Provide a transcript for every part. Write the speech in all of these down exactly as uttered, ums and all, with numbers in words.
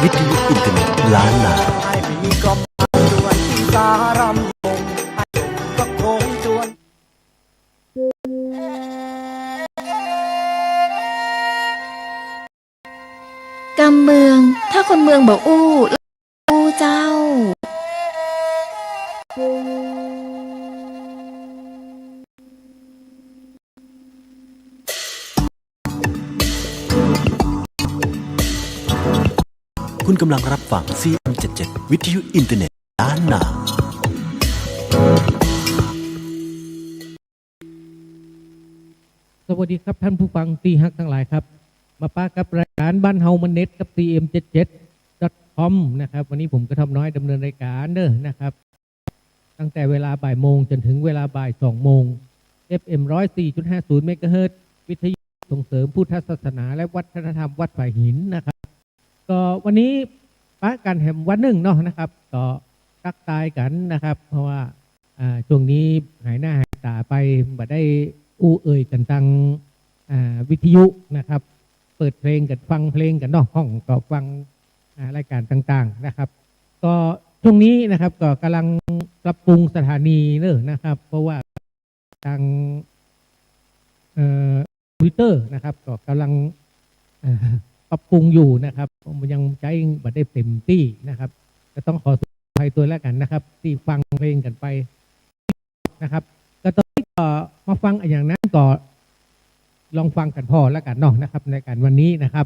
วิทยุอินเทอร์เน็ตล้านนา กำเมือง ถ้าคนเมืองบ่อู้ อู้เจ้า คุณกำลังรับฟัง ซีเอ็มเจ็ดเจ็ด วิทยุอินเทอร์เน็ตล้านนา สวัสดีครับ ท่านผู้ฟังตี้ฮักตังหลายครับ มาปะกับรายก๋านบ้านเฮามันเน็ตกับ ซีเอ็มเจ็ดเจ็ด ดอทคอม นะครับ วันนี้ผมกระท่อมน้อยดำเนินรายก๋านเด้อนะครับ ตั้งแต่เวลาบ่ายโมงจ๋นถึงเวลาบ่ายสองโมง เอฟเอ็ม ร้อยสี่จุดห้าศูนย์ เมกะเฮิรตซ์ วิทยุส่งเสริมพุทธศาสนาและวัฒนธรรมวัดฝายหินนะครับ ก็วันนี้ปะกั๋นแหมวันนึ่งเนาะนะครับ ก็ตั๊กตายกั๋นนะครับ เพราะว่า อ่า ช่วงนี้หายหน้าหายต๋าไป บ่ได้อู้เอ่ยกั๋นตัง อ่า วิทยุนะครับ เปิดเพลงกั๋น ฟังเพลงกั๋นเนาะ ห้องก็ฟัง อ่า รายก๋านต่างๆ นะครับ ก็ช่วงนี้นะครับ ก็ก่ำลังปรับปรุงสถานีเนาะนะครับ เพราะว่า ตัง เอ่อ คอมพิวเตอร์นะครับ ก็ก่ำลัง เอ่อ ปรับปรุงอยู่นะครับ มันยังใจ๊บ่ได้เต็มตี้นะครับ ก็ต้องขออภัยตวยแล้วกั๋นนะครับ ตี้ฟังเพลงกั๋นไปนะครับ ก็ตอนนี้ก็มาฟังอะหยังนั้นก็ลองฟังกั๋นพ่องแล้วกั๋นเนาะนะครับ ในก๋านวันนี้นะครับ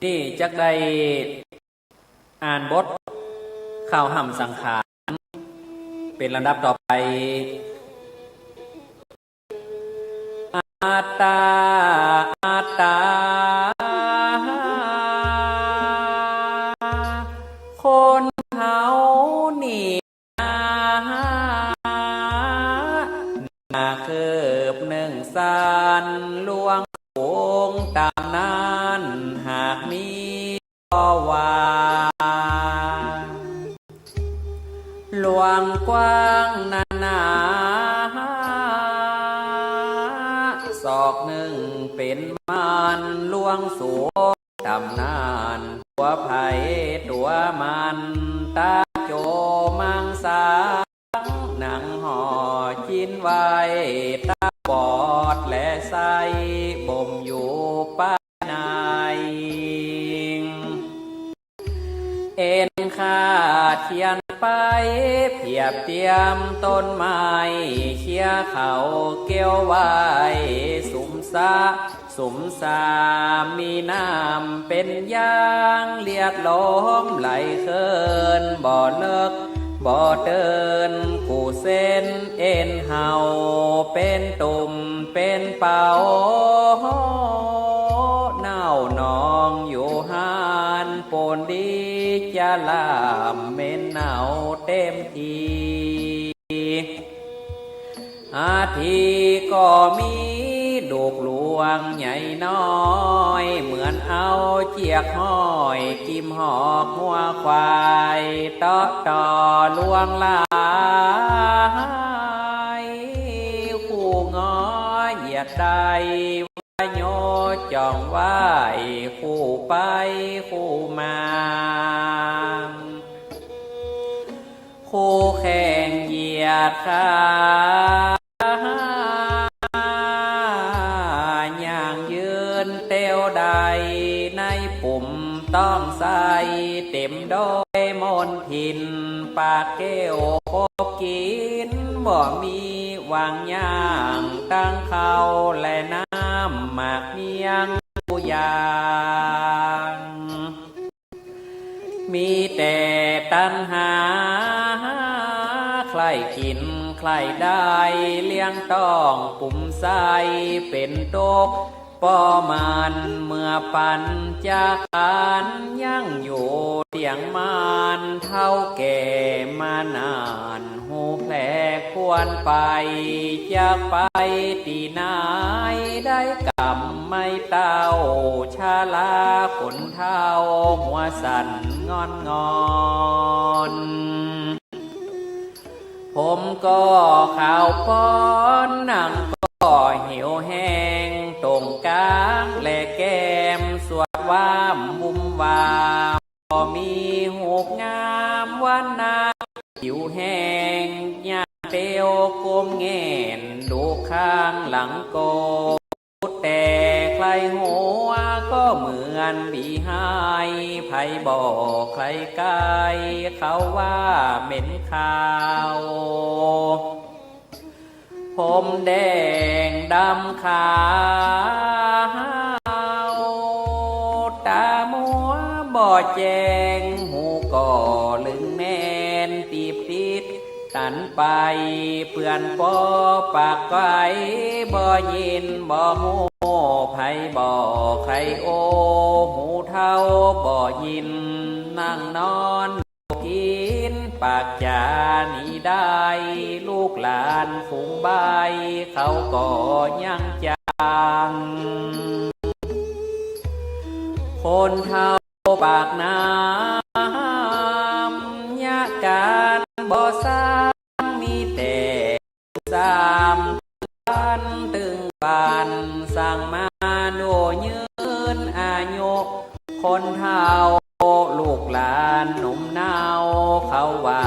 นี่จักได้อ่านบทข่าวห้ำสังขาร เป๋นลำดับต่อไป อัตตา อัตตา คนเฮานี่ หน้าคืบนึ่งสั้น หลวงสูงต่ำนั้นหากมี ก็ว่า หลวงกว้างนานา ศอกนึ่งเป๋นม่าน หลวงสูง ต่ำนั้น ตั๋วใผตั๋วมัน ต๋าโจมังสัง หนังห่อจิ๊นไว้ ต๋าบอดและใส บ่มอยู่ป้ายใน เอ็นขาดเขียนไป เปรียบเตียมต้นไม้ เคียเขาเกี้ยวไว้ สุมสะ สุมสามีน้ำเป๋นยาง เลียดลมไหลเคิน บ่เลิกบ่เติน กู้เส้นเอ็นเห่า เป๋นตุ่มเป๋นเป่า เน่านองอยู่หั้น ปูนดีจะลามเหม็นเน่าเต็มตี้ อาทิก็มีลูกหลวงใหญ่น้อย เหมือนเอาเจียกห้อย กิ่มหอกหัวควาย เตาะต่อลวงลาย คู่งอเหยียดได้ โยจ่องไหว้ คู่ไปคู่มา คู่แข่งเหยียดขา ย่างยืนเตียวใด ในปุ่มต้องใส่ เต็มโดยมลทิน ปากแก้วปบกิ๋น บ่มีหว่างย่าง ตังข้าวและน้ำ หมากเมี่ยงกู้อย่าง มีแต่ตัณหา ใคร่กิ๋นใคร่ได้ เลี้ยงต้องกุมไส้ เป๋นตุ๊กข์ ปอมันเมื่อปัญจขันธ์ ยังอยู่เตียงมาน เฒ่าแก่มานาน ฮู้แผลควรไป จะไปตี้ไหน ได้กำไม้เต้า ชราคนเฒ่า หัวสั่นงอนงอน ผมก็ขาวป๊อน หนังก็เหี่ยวแห้ง ตรงกลางและแก้ม สวดว่า ำบุมว่า บ่มีฮูปงามวันนา ผิวแห้ง ย่างเตียว ก้มแงนดูข้างหลังโก แต่ใครหัวก็เหมือนบีหาย ใผบ่ใครกาย เขาว่าเหม็นคาว ผมแดงดำขาว ต๋ามัวบ่แจ้ง หูก็ลึงแม่น ตีบติดตันไป เปื้อนปอปากไกว บ่ยินบ่ฮู้ ใผบ่ใครโอ้ หูเฒ่าบ่ยิน นั่งนอน กิ๋นปากจ๋านี้ได้ ลูกหลานฝูงใบ้ เขาก็ยังจ๋าง คนเฒ่าปากน้ำ ยะก๋านบ่สร้าง มีแต่ สามวันตึงวัน สั่งมาโนยืนอายุ คนเฒ่าลูกหลานหนุ่มเนา เขาว่า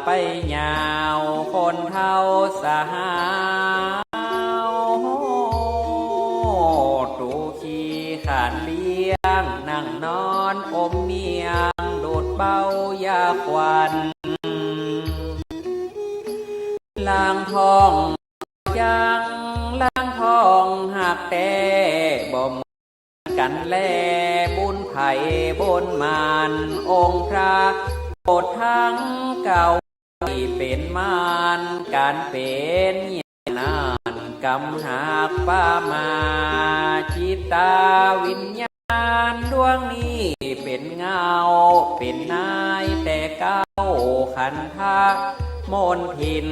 ไปยาว คนเฒ่าสาว ตูขี้ขานเลี้ยง นั่งนอนอมเมียง ดูดเบายาควัน ล้างท้อง ยังล้างท้องหากแต๊ บ่เหมือนกั๋นแล บุญใผบุญมัน องค์พระโปรดทั้งเก่า ตี้เป๋นมาร ก๋านเป๋นอย่างนั้น กำหากปามา จิตตาวิญญาณดวงนี้เป๋นเงา เป๋นนายแต่เก๊า ขันธะมนทิน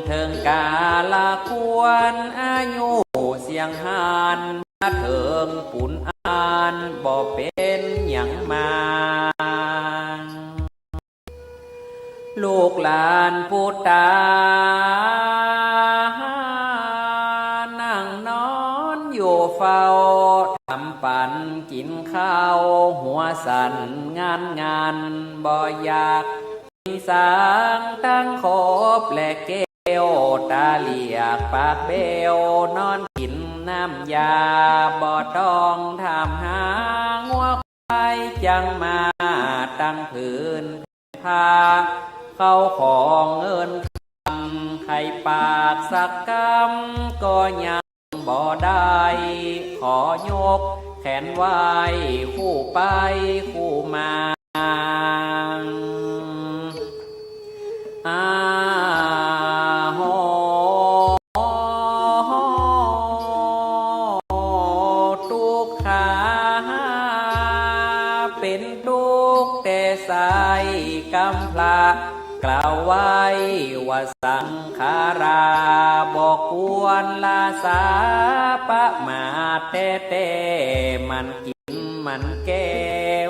เถิงกาละควร อายุเสี้ยงหาน มาเถิงปูนอาน บ่เป๋นหยังมา ลูกหลานปุตตา นั่งนอนอยู่เฝ้า ทำปั๋นกิ๋นข้าว หัวสั่นงันงัน บ่อยาก กิ๋นสังตังขบและแก้ว ต๋าเหลียกปากแบ้ว นอนกิ๋นน้ำยา บ่ต้องถามหา งัวควายจังมา ตังผืนผ้า เข้าของเงินคำ ใค่ปากสักกำก็ยัง บ่ได้ ขอยกแขนไหว้ คู่ไปคู่มา อาโห ตุ๊กขา เป๋นตุ๊กข์แต่ใส กำพร้า กล่าวไว้ว่าสังขารา บ่ควรละสา ประมาทแต๊ๆ หมั่นกิ๋นหมั่นแก้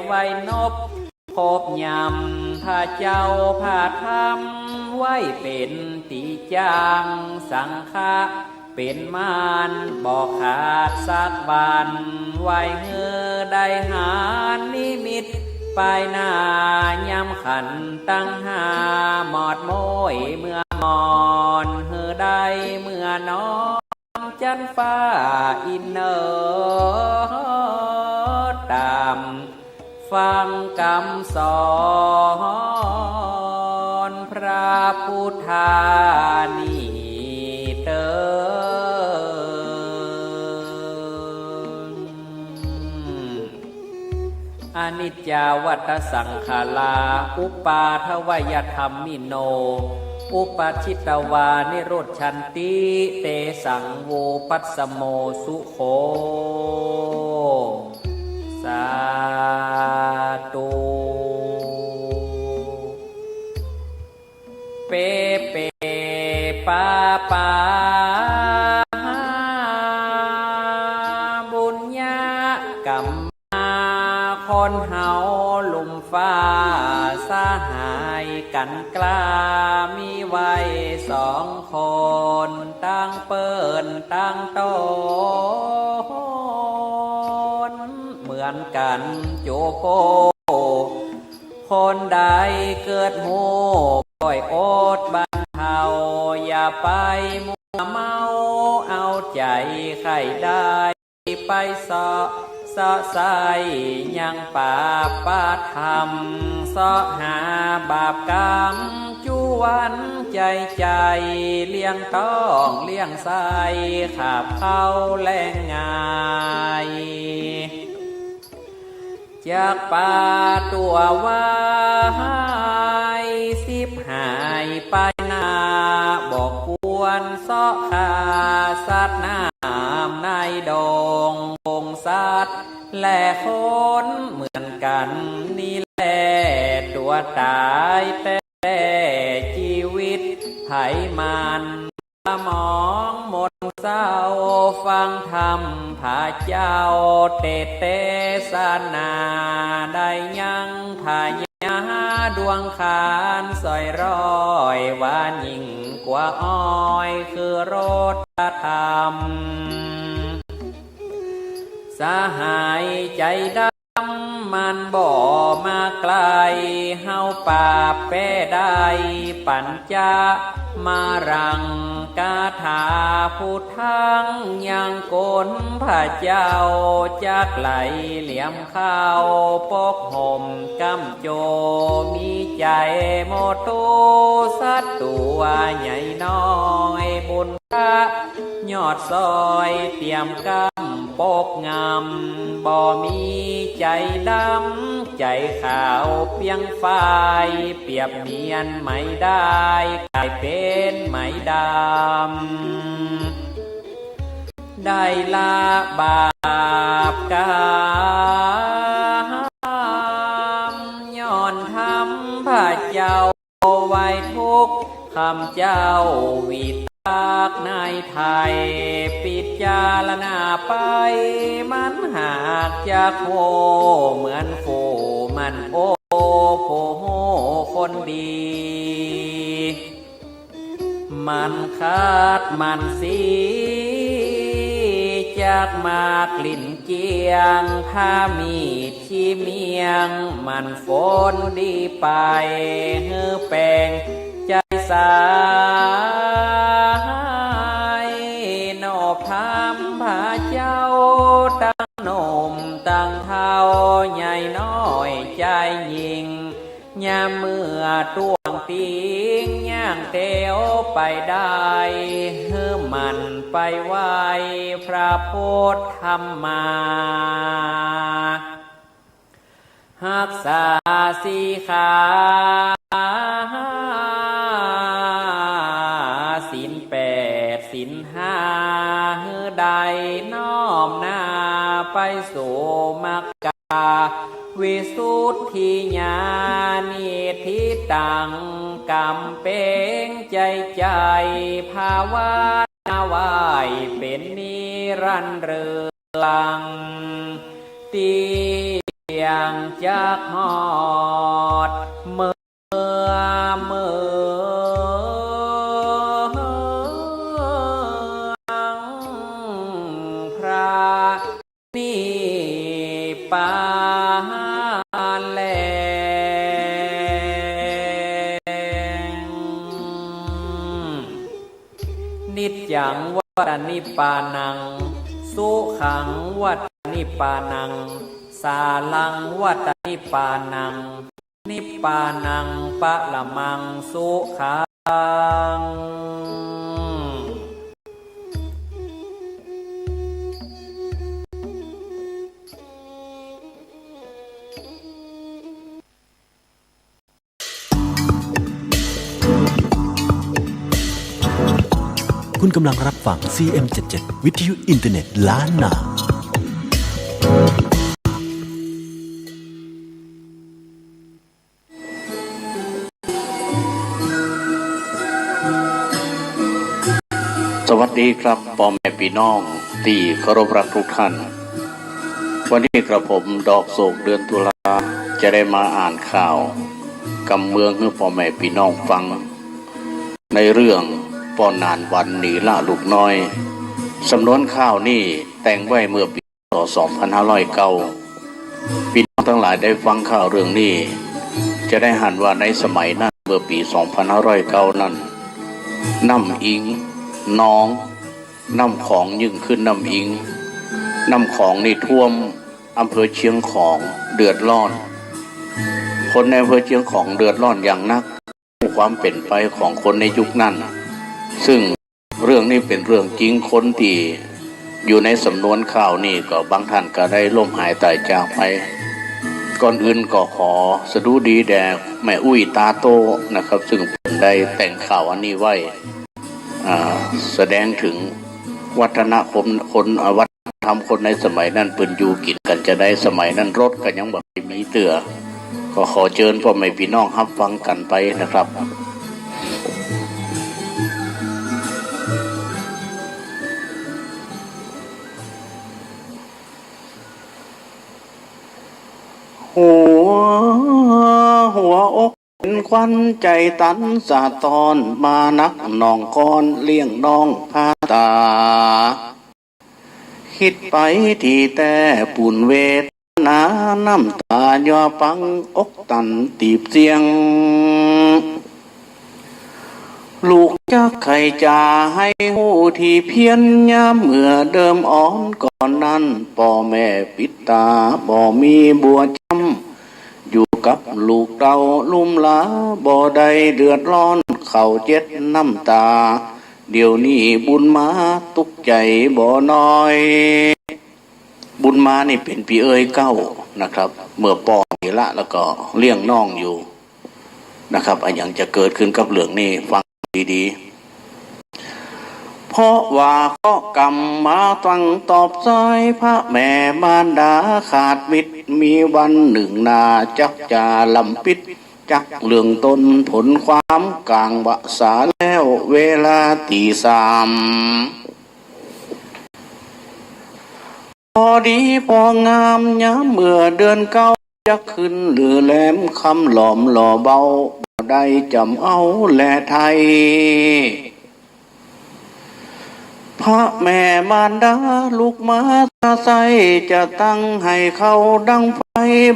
ไหว้นบครบยำ พระเจ้าพระธรรม ไหว้เป๋นตี้จ้าง สังฆะ เป๋นมาร บ่ขาดสักวัน ไหว้หื้อได้หานิมิต ปายหน้ายามขันตังห้า หมอดโม้ยเมื่อมอน หื้อได้เมื่อนอน จั๊นฟ้าอินเนอ ต๋าม ฟังกำสอนพระปุทธานี้เต๊อะ อนิจจาวัฏฏะสังขารา อุปาทวยธัมมิโน อุปาทิตวานิรุจฉันติ เตสัง โวปัสสโม สุโข สาธุ เปเปปาปา บุญญากรรมมา คนเฮาลุ่มฟ้า สหายกั๋นกล้า มีไว้สองคน ตังเปิ้นตังต๋น เหมือนกั๋นจุ คนใดเกิดฮู้ ปล่อยอดบรรเทา อย่าไปมัวเมา เอาใจ๋ใค่ได้ ไปเซาะ เซาะใส่ยังปาปะธรรม เซาะหาบาปกรรม จวนใจ๋ใจ๋ เลี้ยงต้องเลี้ยงใส่ ขาบเข้าแลงง่าย จักปาตั๋ววาย สิบหายไปหน้า บ่ควรเซาะฆ่าสัตว์น้ำในดง ปงสัตว์และคนเหมือนกั๋นนี้แล ตั๋วต๋ายแต๊ จีวิตใผมัน สมองหม่นเศร้า ฟังธรรมพระเจ้าเตสนา ได้ยังพญาดวงคาน สอยร้อยว่ายิ่งกว่าอ้อย คือรสธรรม สหายใจ๋ดำ มันบ่มาใกล้ เฮาปราบแป๊ได้ ปัญจมะรังคาถา พุทธัง ยังกลพระเจ้า จักไหลเหลี่ยมเข้า ปกห่มก้ำโจม มีใจ๋โมโต สัตว์ตั๋วใหญ่น้อย บุญ พระยอดซอย เตรียมก้ำปกงำ บ่มีใจ๋ดำ ใจ๋ขาวเปียงฝ้าย เปรียบเหมือนไหมด้าย ก๋ายเป๋นไหมดำ ได้ละบาปกรรม ย้อนธรรมพระเจ้า ไหว้ทุกข์คำเจ้า วิตากในไถ่ ปิจารณาไป มันหากจักฮู้ เหมือนผู้มันโอ้ ผู้ฮู้คนดี มันคัดมันสี จักมากลิ่นเจียง พามีด ขี้เมียง มันฝนดีไป หื้อแป๋งใจ๋สหาย นอบธรรมพระเจ้า ตังหนุ่มตังเฒ่า ใหญ่น้อยใจ๋ยิ่ง ยามเมื่อต้วงติง ย่างเตียวไปได้ หื้อหมั่นไปไหว้ พระพุทธธรรมมา ฮักษาสีขา ศีลแปดศีลห้า หื้อได้น้อมหน้า ไปสู่มรรคาวิสุทธิญาณ นิทธิตัง กำเป๋งใจ๋ใจ๋ ภาวนาไหว้เป๋นนิรันดร์ เรืองเตี้ยง จักฮอดเมือง เมืองพระนิพพานแล นิจจังวัตตนิพพานัง สุขังวัตตนิพพานัง สารังวัตตนิพพานัง นิพพานังปรมังสุขัง คุณกำลังรับฟัง ซีเอ็มเจ็ดเจ็ด วิทยุอินเทอร์เน็ตล้านนา สวัสดีครับ ป้อแม่ปี้น้องตี้เคารพฮักทุกท่าน วันนี้กระผมดอกโศก เดือนตุลา จะได้มาอ่านข่าวกำเมืองหื้อป้อแม่ปี้น้องฟัง ในเรื่องป้อหนานวันหนีละลูกน้อย สำนวนข่าวนี้แต่งไว้เมื่อปี ศ. สองพันห้าร้อยเก้า ปี้น้อง ตังหลายได้ฟังข่าวเรื่องนี้ จะได้หันว่าในสมัยนั้น เมื่อปี๋สองพันห้าร้อยเก้านั้น น้ำอิงหนอง น้ำของเยิ่งขึ้นน้ำอิง น้ำของนี่ท่วมอำเภอเชียงของ เดือดร้อน คนในอำเภอเชียงของเดือดร้อนอย่างนัก ความเป๋นไปของคนในยุคนั้น ซึ่งเรื่องนี้เป๋นเรื่องจริง คนตี้อยู่ในสำนวนข่าวนี่ก็บางท่านก็ได้ล้มหายต๋ายจากไป ก่อนอื่นก็ขอสดุดีแด่แม่อุ๊ยต๋าโต้นะครับ ซึ่งเปิ้นได้แต่งข่าวอันนี้ไว้ อ่า แสดงเถิงวัฒนธรรมคน อ่า วัฒนธรรมคนในสมัยนั้น เปิ้นอยู่กิ๋นกั๋นจาใด สมัยนั้นรถก็ยังบ่มีเตื้อ ก็ขอเจิญป้อแม่ปี้น้องฮับฟังกั๋นไปนะครับ หัว หัวอก เป๋นขวัญใจ๋ตันสะท้อน มานักน้องก่อนเลี้ยงน้องพาต๋า คิดไปตี้แต๊ปูนเวทนา น้ำต๋าย่อปังอกตันตีบเสี้ยง ลูกจักใค่จ๋าหื้อฮู้ตี้เพี้ยน ยามเมื่อเดิมอ่อนก่อนนั้น ป้อแม่ปิดต๋าบ่มีบัวจ้ำ อยู่กับลูกเต้าลุ่มหลา บ่ได้เดือดร้อนเข้าเจ็ดน้ำต๋า เดี๋ยวนี้บุญมาตุ๊กใจ๋บ่น้อย บุญมานี่เป๋นปี้เอื้อยเก๊านะครับ เมื่อป้อนี่ละ แล้วก็เลี้ยงน้องอยู่นะครับ อะหยังจะเกิดขึ้นกับเรื่องนี้ ฟังดีๆ เพราะว่าเคราะห์กรรมมาตั้งตอบสาย พระแม่มารดาขาดมิตร มีวันนึ่งนา จักจ๋าลำปิด จักเรื่องต้นผลความ ก๋างวสาแล้วเวลาตี๋สาม พอดีพองามยามเมื่อเดือนเก้า จักขึ้นหรือแหลมค่ำหลอมหล่อเบา บ่ได้จ๋ำเอาแลไทย พระแม่มารดาลุกมาสะใส จะตั้งหื้อเข้าดังไฟ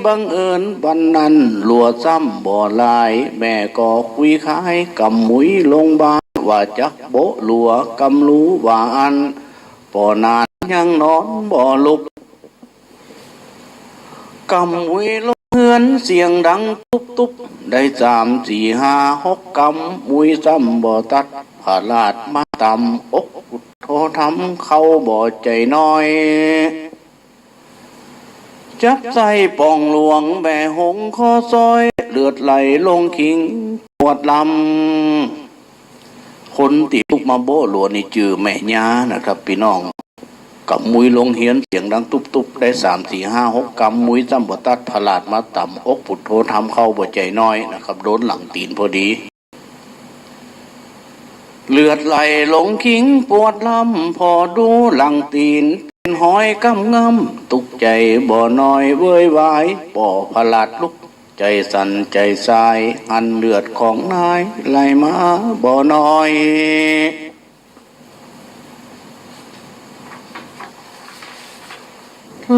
บังเอิญวันนั้นหลัวซ้ำบ่หลาย แม่ก็คุยขายกำมุยลงบ้าน ว่าจักโบะหลัวกำลูว่าอั้น ป้อนานยังนอนบ่ลุก กำมุยลงเฮือนเสียงดังตุ๊บตุ๊บ ได้สามสี่ห้าหกกำ มุยซ้ำบ่ตัด พระราชมาต๋ำ อกพุทโธธรรมเข้าบ่ใจ๋น้อย จับใส่ป๋องหลวงแม่หงข้อซ้อย เลือดไหลลงคิงปวดลำ คนตี้ลุกมาโบะหลัวนี่จื้อแม่ญานะครับปี้น้อง กำมุยลงเฮือนเสียงดังตุ๊บตุ๊บ ได้สามสี่ห้าหกกำ มุยซ้ำบ่ตัด พระราชมาต๋ำ อกพุทโธธรรมเข้าบ่ใจ๋น้อยนะครับ โดนหลังตี๋นพอดี เลือดไหลลงคิงปวดลำ พอดูหลังตี๋นเป๋นฮอยกำงำ ตุ๊กใจ๋บ่น้อยเว้ยวาย ป้อพระราชลุก ใจ๋สั่นใจ๋สาย หันเลือดของนายไหลมาบ่น้อย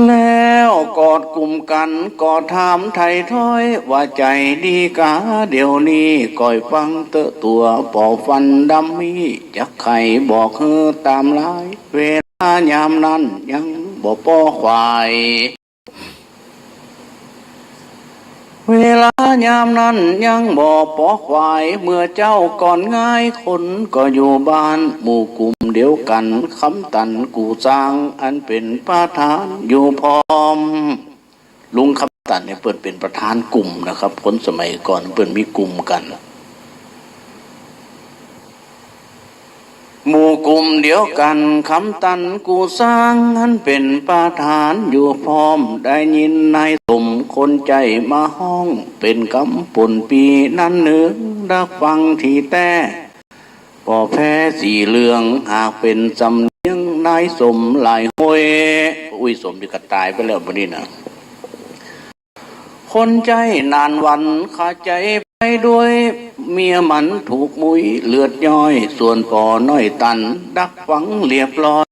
แล้วกอดกุมกั๋นก็ถามไถ่ถ้อย ว่าใจ๋ดีกาเดี๋ยวนี้ ก้อยฟังเต๊อะตั๋วป้อฟันดำมี จักใค่บอกหื้อต๋ามลาย เวลายามนั้นยังบ่ป้อควาย เวลายามนั้นยังบ่ป้อควาย เมื่อเจ๊าก่อนงาย คนก็อยู่บ้าน หมู่กุมเดียวกั๋น คำตันกู่สร้าง อันเป๋นประธานอยู่พร้อม ลุงคำตันนี่เปิ้นเป๋นประธานกุมนะครับ คนสมัยก่อนเปิ้นมีกุมกั๋น หมู่กุมเดียวกั๋น คำตันกู่สร้าง หันเป๋นประธานอยู่พร้อม ได้ยินนายสมคนใจ๋มาฮ้อง เป๋นกำปนปี๋นั้นเนิน ดักฟังตี้แต๊ ป้อแพสีเหลือง หากเป๋นสำเนียงนายสมหลายห้วย อุ๊ย สมนี่ก็ต๋ายไปแล้วบัดนี้นะ คนใจ๋นานวัน คาใจ๋ไปด้วย เมียมันถูกมุยเลือดย้อย ส่วนป้อน้อยตัน ดักฟังเรียบร้อย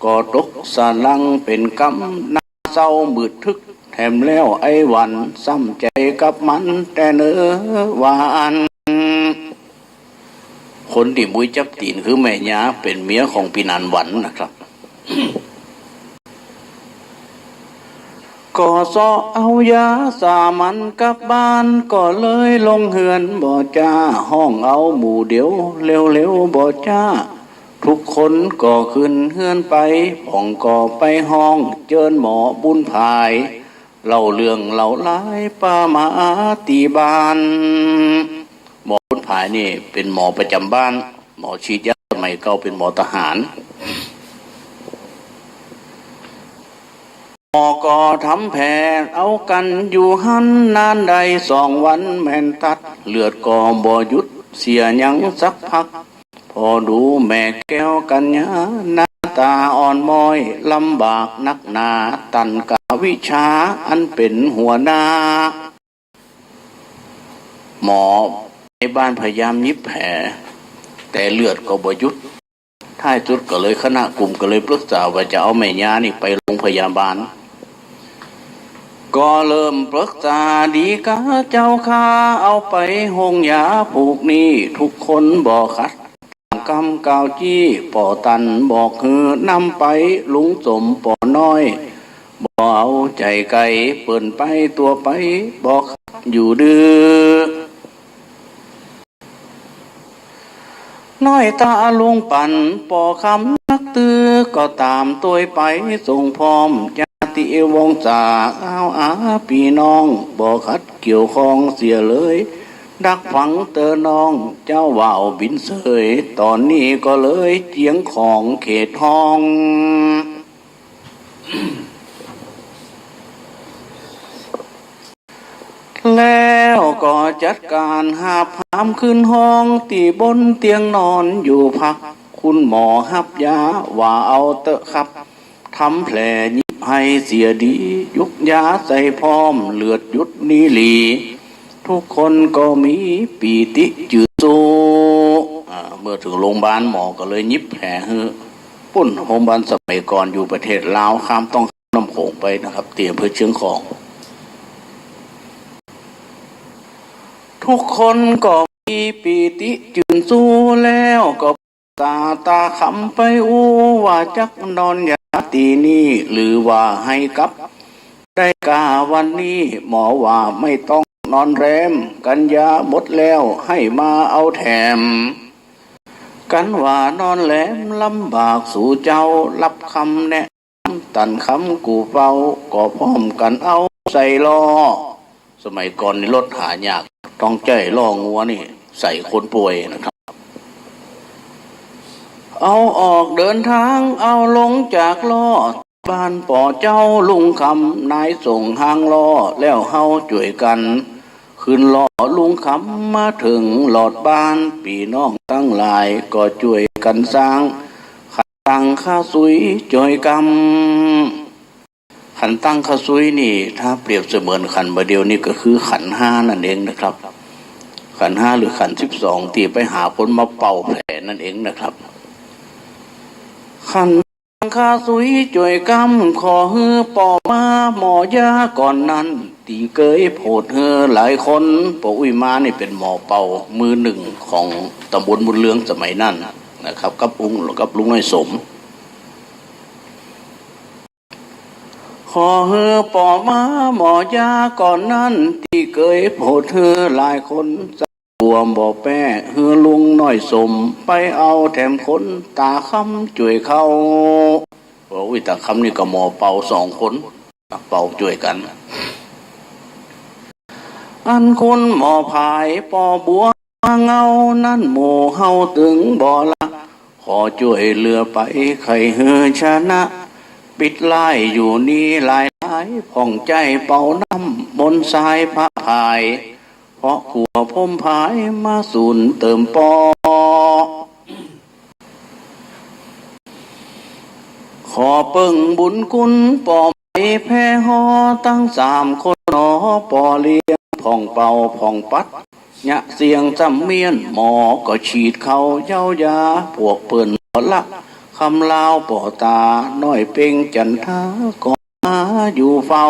ก็ตกสะหลังเป๋นกำ หน้าเศร้ามืดทึก แถมแล้วไอ้หวันซ้ำใจ๋กับมันแต่เนิ่นว่าอั้น คนตี้มุยจับตี๋นคือแม่ยาเป๋นเมียของปี้หนานหวันนะครับ ก็เซาะเอายาสามัญกลับบ้าน ก็เลยลงเฮือนบ่จ้า ฮ้องเอาหมู่เดียวเร็วๆบ่จ้า ทุกคนก็ขึ้นเฮือนไป พ่องก็ไปฮ้องเจิญหมอบุญผาย เล่าเรื่องเล่ารายป้ามาตี้บ้าน หมอบุญผายนี่เป๋นหมอประจ๋ำบ้าน หมอฉีดยา สมัยเก่าเป๋นหมอทหาร หมอก็ทำแผลเอากั๋นอยู่หั้น นานได้สองวันแม่นตั๊ด เลือดก็บ่หยุดเสียหยังสักพัก ผ่อดูแม่แก้วกัญญา หน้าต๋าอ่อนม้อย ลำบากนักหนา ตันก๋าวิชาอันเป๋นหัวหน้า หมอในบ้านพยายามหยิบแผล แต่เลือดก็บ่หยุด ท้ายสุดก็เลยคณะกุมก็เลยปรึกษาว่าจะเอาแม่ยานี่ไปโฮงพยาบาล ก็เริ่มปรึกษาดีกาเจ้าข้า เอาไปโฮงยาผูกนี้ ทุกคนบ่ขัด กำกล่าวจี้ ป้อตันบอกหื้อนำไป ลุงสมป้อน้อย บ่เอาใจ๋ไก๋ เปิ้นไปตั๋วไป บ่ขัดอยู่ดื้อ น้อยต๋าลุงปั่น ป้อคำนักตื้อ ก็ต๋ามตวยไป ส่งพร้อมญาติวงศา อ้าวอาปี้น้อง บ่ขัดเกี่ยวข้องเสียเลย ดักฟังเต๊อะน้อง เจ้าว่าวบินเสย ต๋อนนี้ก็เลยเจียงของเขตห้อง แล้วก็จัดก๋านหาบหามขึ้นห้อง ตี้บนเตียงนอนอยู่พัก คุณหมอฮับยาว่าเอาเต๊อะครับ ทำแผลหยิบให้เสียดี ยุกยาใส่พร้อม เลือดหยุดนี้หลี ทุกคนก็มีปีติจื้นสู้ อ่า เมื่อเถิงโฮงบาลหมอก็เลยหยิบแผลหื้อ ปุ้นโฮงบาลสมัยก่อนอยู่ประเทศลาว ข้าม ต้องข้ามน้ำโขงไปนะครับ ตี้อำเภอเชียงของ ทุกคนก็มีปีติจื้นสู้ แล้วก็ต๋าต๋าคำไปอู้ ว่าจักนอนยาตี้นี่ หรือว่าหื้อกลับ ได้ก้าวันนี้ หมอว่าไม่ต้องนอนแรม กัญญาหมดแล้วหื้อมาเอาแถม กันว่านอนแรมลำบาก สูเจ้าฮับกำแนะนำ ตันกำกู้เฝ้า ก็พร้อมกั๋นเอาใส่ล้อ สมัยก่อนนี่รถหายาก ต้องใจ๊ล้องัวนี่ใส่คนป่วยนะครับ เอาออกเดินตาง เอาลงจากล้อ บ้านป้อเจ้าลุงคำ นายส่งหางล้อ แล้วเฮาจ้วยกั๋น ขึ้นล้อลุงคำ มาเถิงหลอดบ้าน ปี้น้องตังหลายก็จ้วยกั๋นสร้าง ขันตังข้าซุยจ้วยกำ ขันตังข้าซุยนี่ ถ้าเปรียบเสมือนขันบ่าเดี่ยวนี้ก็คือขันห้านั่นเองนะครับ ขันห้าหรือขันสิบสอง ตี้ไปหาคนมาเป่าแผลนั่นเองนะครับ ขันตังข้าซุยจ้วยกำ ขอหื้อป้อมาหมอยาก่อนนั้น ตี้เกยโผดหื้อหลายคน ป้ออุ๊ยมานี่เป๋นหมอเป่ามือหนึ่งของต๋ำบลบุญเรืองสมัยนั้นนะครับ กับลุง กับลุงน้อยสม ขอหื้อป้อมาหมอยาก่อนนั้น ตี้เกยโผดหื้อหลายคน สักกั๋วบ่แป๊ หื้อลุงน้อยสม ไปเอาแถมคนต๋าคำจ้วยเข้า โอ้ย ต๋าคำนี่ก็หมอเป่าสองคน เป่าจ้วยกั๋น อันคุณหมอผายป้อบัวเงานั้น หมู่เฮาตึงบ่ละ ขอจ้วยเหลือไป ใค่หื้อชนะ ปิดไล่อยู่นี้หลายๆ พ่องใจ๊เป่าน้ำมนต์สายพระผาย เพราะกั๋วผมผายมาสูนเติมป้อ ขอเปิ้งบุญคุณป้อไปแผ่ฮอ ตังสามคนหนอ ป้อเลี้ยงพ่องเป่าพ่องปัด ยะเสียงสำเมียน หมอก็ฉีดเข้าเย้ายา พวกเปิ้นบ่ละ คำลาวป้อต๋าน้อยเป๊งจันทา ก็ มาอยู่เฝ้า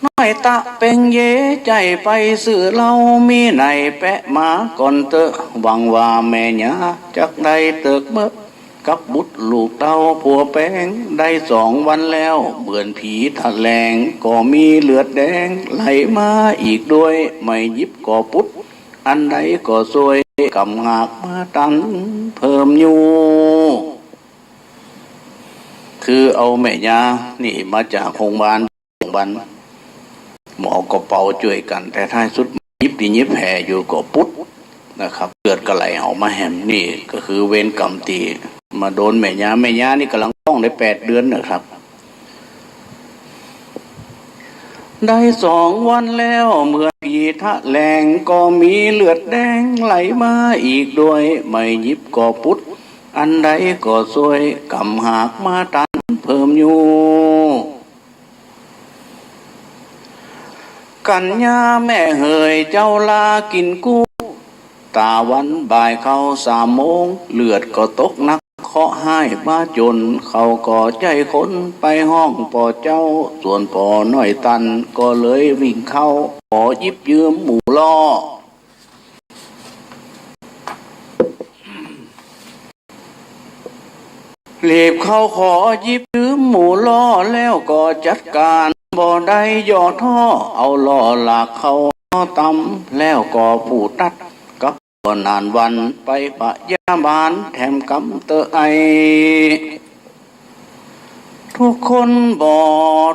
น้อยตะเป๋งเย ใจ้ไปซื้อเหล้า มีไหนแปะมาก่อนเต๊อะ หวังว่าแม่หญ้าจักได้เติกเมอะ กับบุตรลูกเต้าผัวแป๋ง ได้สองวันแล้ว เหมือนผีถะแหลง ก็มีเลือดแดงไหลมาอีกด้วย ไม่หยิบก็ปุ๊ด อันใดก็ซ่วย กำหากมาตันเพิ่มอยู่ คือเอาแม่หญ้านี่มาจากโฮงบาล โฮงบาล หมอก็เป่าจ้วยกั๋น แต่ท้ายสุดหยิบตี้หยิบแผลอยู่ก็ปุ๊ดนะครับ เลือดก็ไหลออกมาแหม นี่ก็คือเวรกรรมตี้มาโดนแม่หญ้า แม่หญ้านี่ก่ำลังต๊องได้แปดเดือนนะครับ ได้สองวันแล้ว เหมือนผีถะแหลง ก็มีเลือดแดงไหลมาอีกด้วย ไม่หยิบก็ปุ๊ด อันใดก็ซ่วย กำหากมาตันเพิ่มอยู่ กัญญาแม่เหย เจ้าลากิ๋นกู้ ต๋าวันบ่ายเข้าสามโมง เลือดก็ตกหนัก เคราะห์ฮ้ายมาจ๋น เขาก็ใจ้คนไปฮ้องป้อเจ้า ส่วนป้อน้อยตัน ก็เลยวิ่งเข้า ขอหยิบยืมหมู่ล่อ รีบเข้าขอหยิบยืมหมู่ล่อ แล้วก็จัดก๋าน บ่ได้ย่อท้อ เอาล่อหลากเข้าตำ แล้วก็ผู้ตัดกับ ก็นานวันไปปะยาบาลแถมกำเต๊อะไอ ทุกคนบ่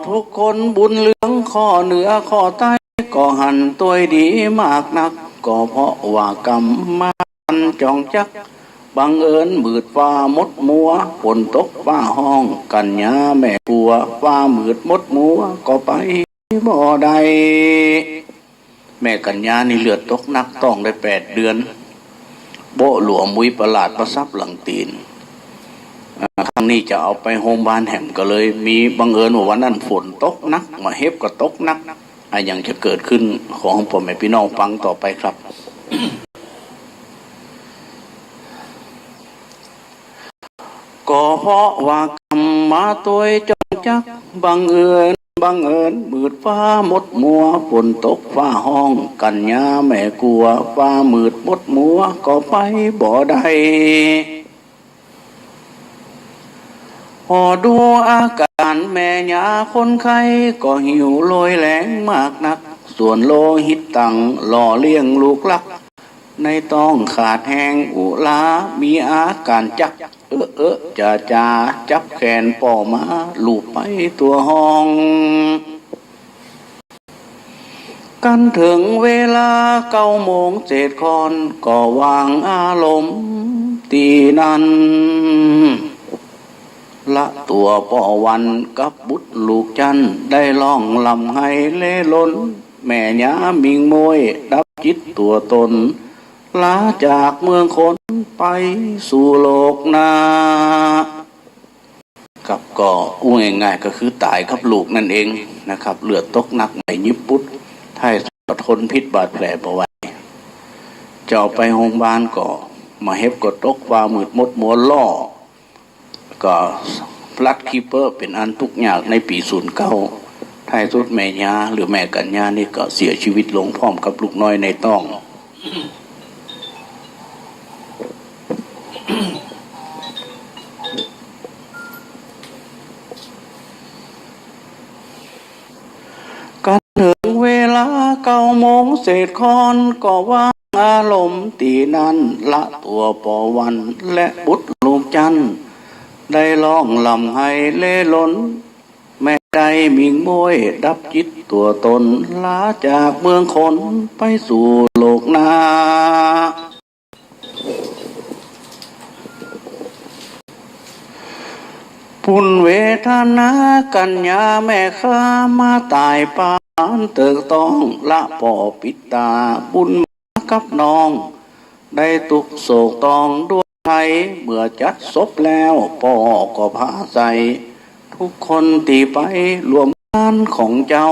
ทุกคนบุญเหลือง ข้อเหนือข้อใต้ ก็หันตวยดีมากนัก ก็เพราะว่ากำมาตันจ๋องจัก บังเอิญมืดฟ้าหมดมัว ฝนตกฟ้าฮ้อง กัญญาแม่กลัว ฟ้ามืดหมดมัว ก็ไปบ่ได้ แม่กัญญานี่เลือดตกหนัก ต๊องได้แปดเดือน โป๊ะหลวมมุ้ยประหลาดประซับหลังตี๋น อ่า ครั้งนี้จะเอาไปโฮงบาลแหม ก็เลยมีบังเอิญว่าวันนั้นฝนตกหนัก หมากเห็บก็ตกหนัก อะหยังจะเกิดขึ้น ขอให้ป้อแม่ปี้น้องฟังต่อไปครับ ก็เพราะว่ากำมาตวยจ๋องจัก บังเอิญ บังเอิญมืดฟ้าหมดมัว ฝนตกฟ้าฮ้อง กัญญาแม่กลัว ฟ้ามืดหมดมัว ก็ไปบ่ได้ พอดูอาก๋านแม่หญ้าคนไข้ ก็หิวโหยแฮงมากนัก ส่วนโลหิตตัง หล่อเลี้ยงลูกหลัก ในต๊องขาดแฮงอุรา มีอาก๋านจัก เอะเอะจ๋าจ๋า จับแขนป้อมา ลูบไปตั๋วห้อง กั๋นเถิงเวลาเก้าโมงเศษค่อน ก็วางอารมณ์ตี้นั้น ละตั๋วป้อวันกับบุตรลูกจั๊น ได้ฮ้องร่ำไห้เล่นรน แม่หญ้ามิงโม้ยดับจิตตั๋วตน ลาจากเมืองคนไปสู่โลกหน้า ครับ ก็อู้ง่ายๆ ก็คือต๋ายกับลูกนั่นเองนะครับ เลือดตกหนัก ไม่หยิบปุ๊ด ท้ายสุดก็ทนพิษบาดแผลบ่ไหว จะเอาไปโฮงบาลก็ หมากเห็บก็ตก ฟ้ามืดหมดมัว ล่อ ก็พลัดขี้เป๊อะ เป๋นอันตุ๊กยากในปี๋ศูนย์เก้า ท้ายสุดแม่หญ้าหรือแม่กัญญานี่ก็เสียชีวิตลงพร้อมกับลูกน้อยในต๊อง กั๋นเถิงเวลาเก้าโมงเศษค่อน ก็วางอารมณ์ตี้นั้น ละตั๋วป้อวันและบุตรลูกจั๊น ได้ฮ้องร่ำไห้เล่นรน แม่ได้มิงโม้ยดับจิตตั๋วตน ลาจากเมืองคนไปสู่โลกหน้า ปุ้นเวทนากัญญาแม่ข้า มาต๋ายปานเติกต๊อง ละป้อปิดต๋าบุญมากับน้อง ได้ตุ๊กโศกต้องด้วยไทย เมื่อจัดศพแล้วป้อก็ผาใส ทุกคนตี้ไปร่วมงานของเจ้า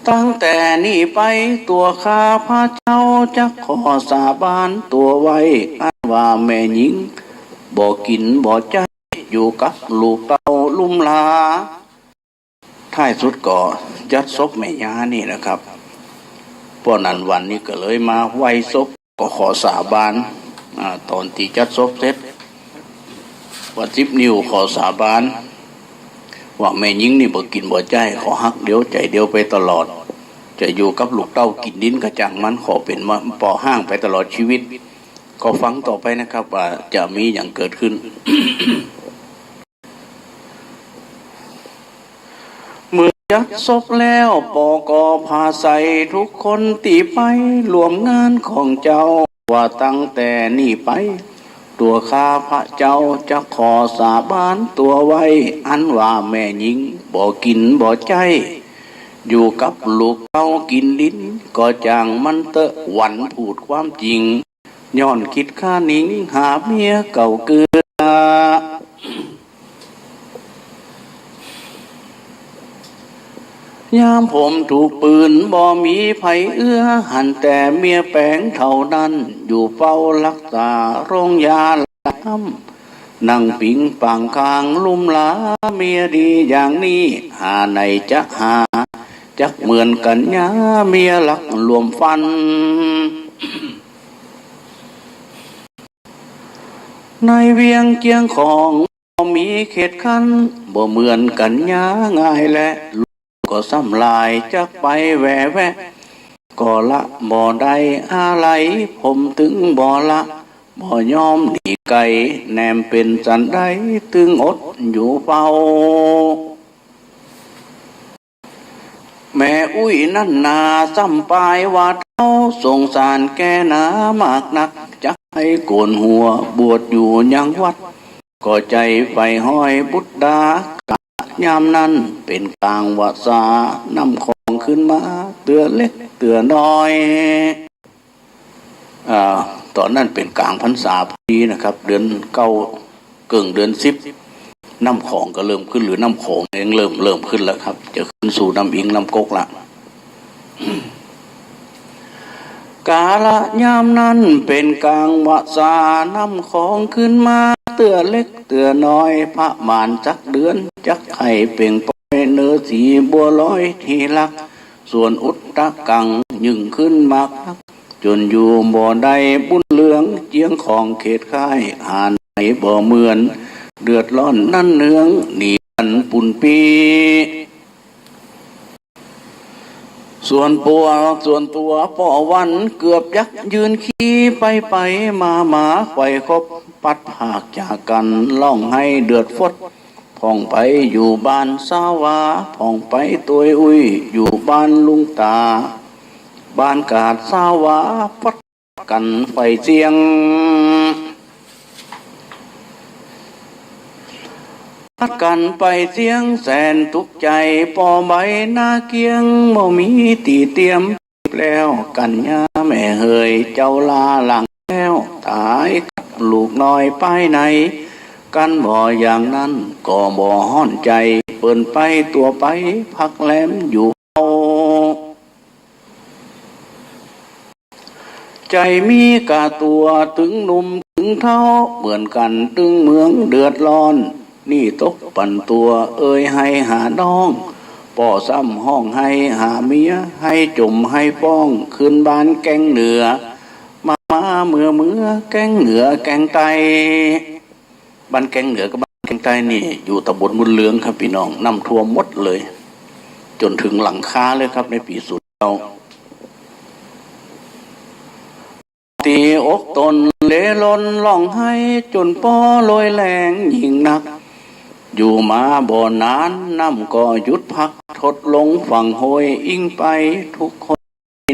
ตั้งแต่นี้ไปตั๋วข้าพเจ้า จักขอสาบานตั๋วไว้ อัน ว่าแม่ญิงบ่กิ๋นบ่ใจ๊ อยู่กับลูกเต้าลุ่มหลา ท้ายสุดก็ยัดศพแม่ยานี่นะครับ ป้อนั้นวันนี้ก็เลยมาไหว้ศพ ก็ขอสาบาน อ่า ต๋อนตี้ยัดศพเสร็จ ว่าสิบนิ้วขอสาบาน ว่าแม่ญิงนี่บ่กิ๋นบ่ใจ๊ ขอฮักเดียวใจ๋เดียวไปตลอด จะอยู่กับลูกเต้ากิ๋นดินก็จ้างมัน ขอเป๋นว่าป้อฮ้างไปตลอดจีวิต ก็ฟังต่อไปนะครับ ว่าจะมีหยังเกิดขึ้น เมื่อยัดศพแล้วป้อก็ผาใสทุกคนตี้ไปร่วมงานของเจ้า ว่าตั้งแต่นี้ไป ตั๋วข้าพระเจ้าจะขอสาบานตั๋วไว้ อันว่าแม่ญิงบ่กิ๋นบ่ใจ๊ อยู่กับลูกเต้ากิ๋นดิน ก็จ้างมันเต๊อะ หวันพูดความจริง ย้อนคิดค่านิงหาเมียเก่าเกือ ยามผมถูกปืนบ่มีใผเอื้อ หันแต่เมียแป๋งเท่านั้น อยู่เฝ้ารักษาโรงยาหลายน้ำ นั่งปิงปางกลางลุ่มหลา เมียดีอย่างนี้ หาไหนจะหา จักเหมือนกั๋นยาเมียรักร่วมฝัน ในเวียงเจียงของบ่มีเขตคั้น บ่เหมือนกั๋นยาง่ายแล ลูกก็ซ้ำหลายจักไปแหว่แหวะ ก็ละบ่ได้อาลัย ผมตึงบ่ละ บ่ยอมหนีไก๋ แหนมเป๋นสันใด ตึงอดอยู่เฝ้า แม่อุ๊ยนั้นนาซ้ำปายว่าเฒ่า สงสารแกหนามากนัก จักใผโก๋นหัว บวชอยู่ยังวัด ก็ใจ๋ใฝ่ห้อยบุตรดา กาลยามนั้นเป๋นก๋างวสา น้ำของขึ้นมา เตื้อเล็กเตื้อน้อย อ่า ต๋อนนั้นเป๋นก๋างพรรษาพอดีนะครับ เดือนเก้า เกิ่งเดือนสิบ น้ำของก็เริ่มขึ้น หรือน้ำโขงเองเริ่ม เริ่มขึ้นแล้วครับ จะขึ้นสู่น้ำอิงน้ำก๊กละ กาลยามนั้นเป๋นก๋างวสา น้ำของขึ้นมา เตื้อเล็กเตื้อน้อย ประมาณจักเดือน จักไข่เปล่งปอย เนื้อสีบัวลอยที่รัก ส่วนอุตกังยิ่งขึ้นมากนัก จ๋นอยู่บ่ได้บุญเรือง เจียงของเขตค่าย หาไหนบ่เหมือน เดือดร้อนนั้นเนือง หนีกั๋นปุ้นปี้ ส่วนตั๋ว ส่วนตั๋วป้อวัน เกือบยักยืนขี้ ไปไปมามาไขว่คบ ปัดพรากจากกั๋น ฮ้องไห้เดือดฟด พ่องไปอยู่บ้านสาวา พ่องไปตวยอุ๊ย อยู่บ้านลุงต๋า บ้านกาดสาวา ฟัดกั๋นไฝ่เสี้ยง ฟัดกั๋นไฝ่เสี้ยง แสนตุ๊กใจ๋ ป้อใบนาเกี้ยง บ่มีตี้เตียม แล้วกั๋นยาแม่เหย เจ้าลาหลังแล้ว ต๋ายกับลูกน้อยปายใน กั๋นบ่อย่างนั้นก็บ่ฮ้อนใจ๋ เปิ้นไปตั๋วไป พักแรมอยู่เฝ้า ใจ๋มีก้าตั๋วตึงหนุ่มตึงเฒ่า เหมือนกั๋นตึงเมืองเดือดร้อน นี่ตกปันตั๋วเอ่ยไห้หาน้อง ป้อซ้ำฮ้องไห้หาเมีย ไห้จ๋มไห้ฟ้อง ขึ้นบ้านแก้งเหนือ มามาเมือเมือ แก้งเหนือแก้งใต้ บ้านแก้งเหนือกับบ้านแก้งใต้นี่อยู่ตำบลบุญเรืองครับปี้น้อง น้ำท่วมหมดเลย จ๋นเถิงหลังคาเลยครับ ในปี๋ศูนย์เก้า ตี้อกต๋นเลล่นฮ้องไห้ จ๋นป้อโรยแฮงยิ่งนัก อยู่มาบ่นาน น้ำก็หยุดพัก ทดลงฝั่งห้วยอิงไป ทุกคน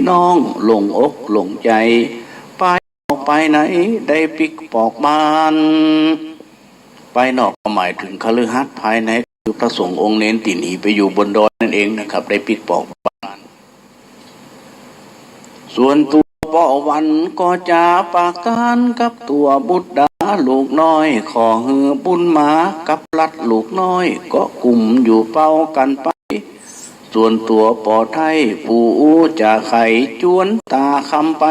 น้องหลงอกหลงใจ๋ ปายนอกปายในได้ปิ๊กปอกบ้าน ปายนอกก็หมายเถิงคฤหัสถ์ ปายในคือพระสงฆ์องค์เณรตี้หนีไปอยู่บนดอยนั่นเองนะครับ ได้ปิ๊กปอกบ้าน ส่วนตั๋วป้อวันก็จะปากตานกับตั๋วบุตรดาลูกน้อย ขอหื้อบุญมากับรัฐลูกน้อย ก็กุมอยู่เป้ากั๋นไป ส่วนตั๋วป้อไท้ผู้อู้จ๋าไข จวนต๋าคำไป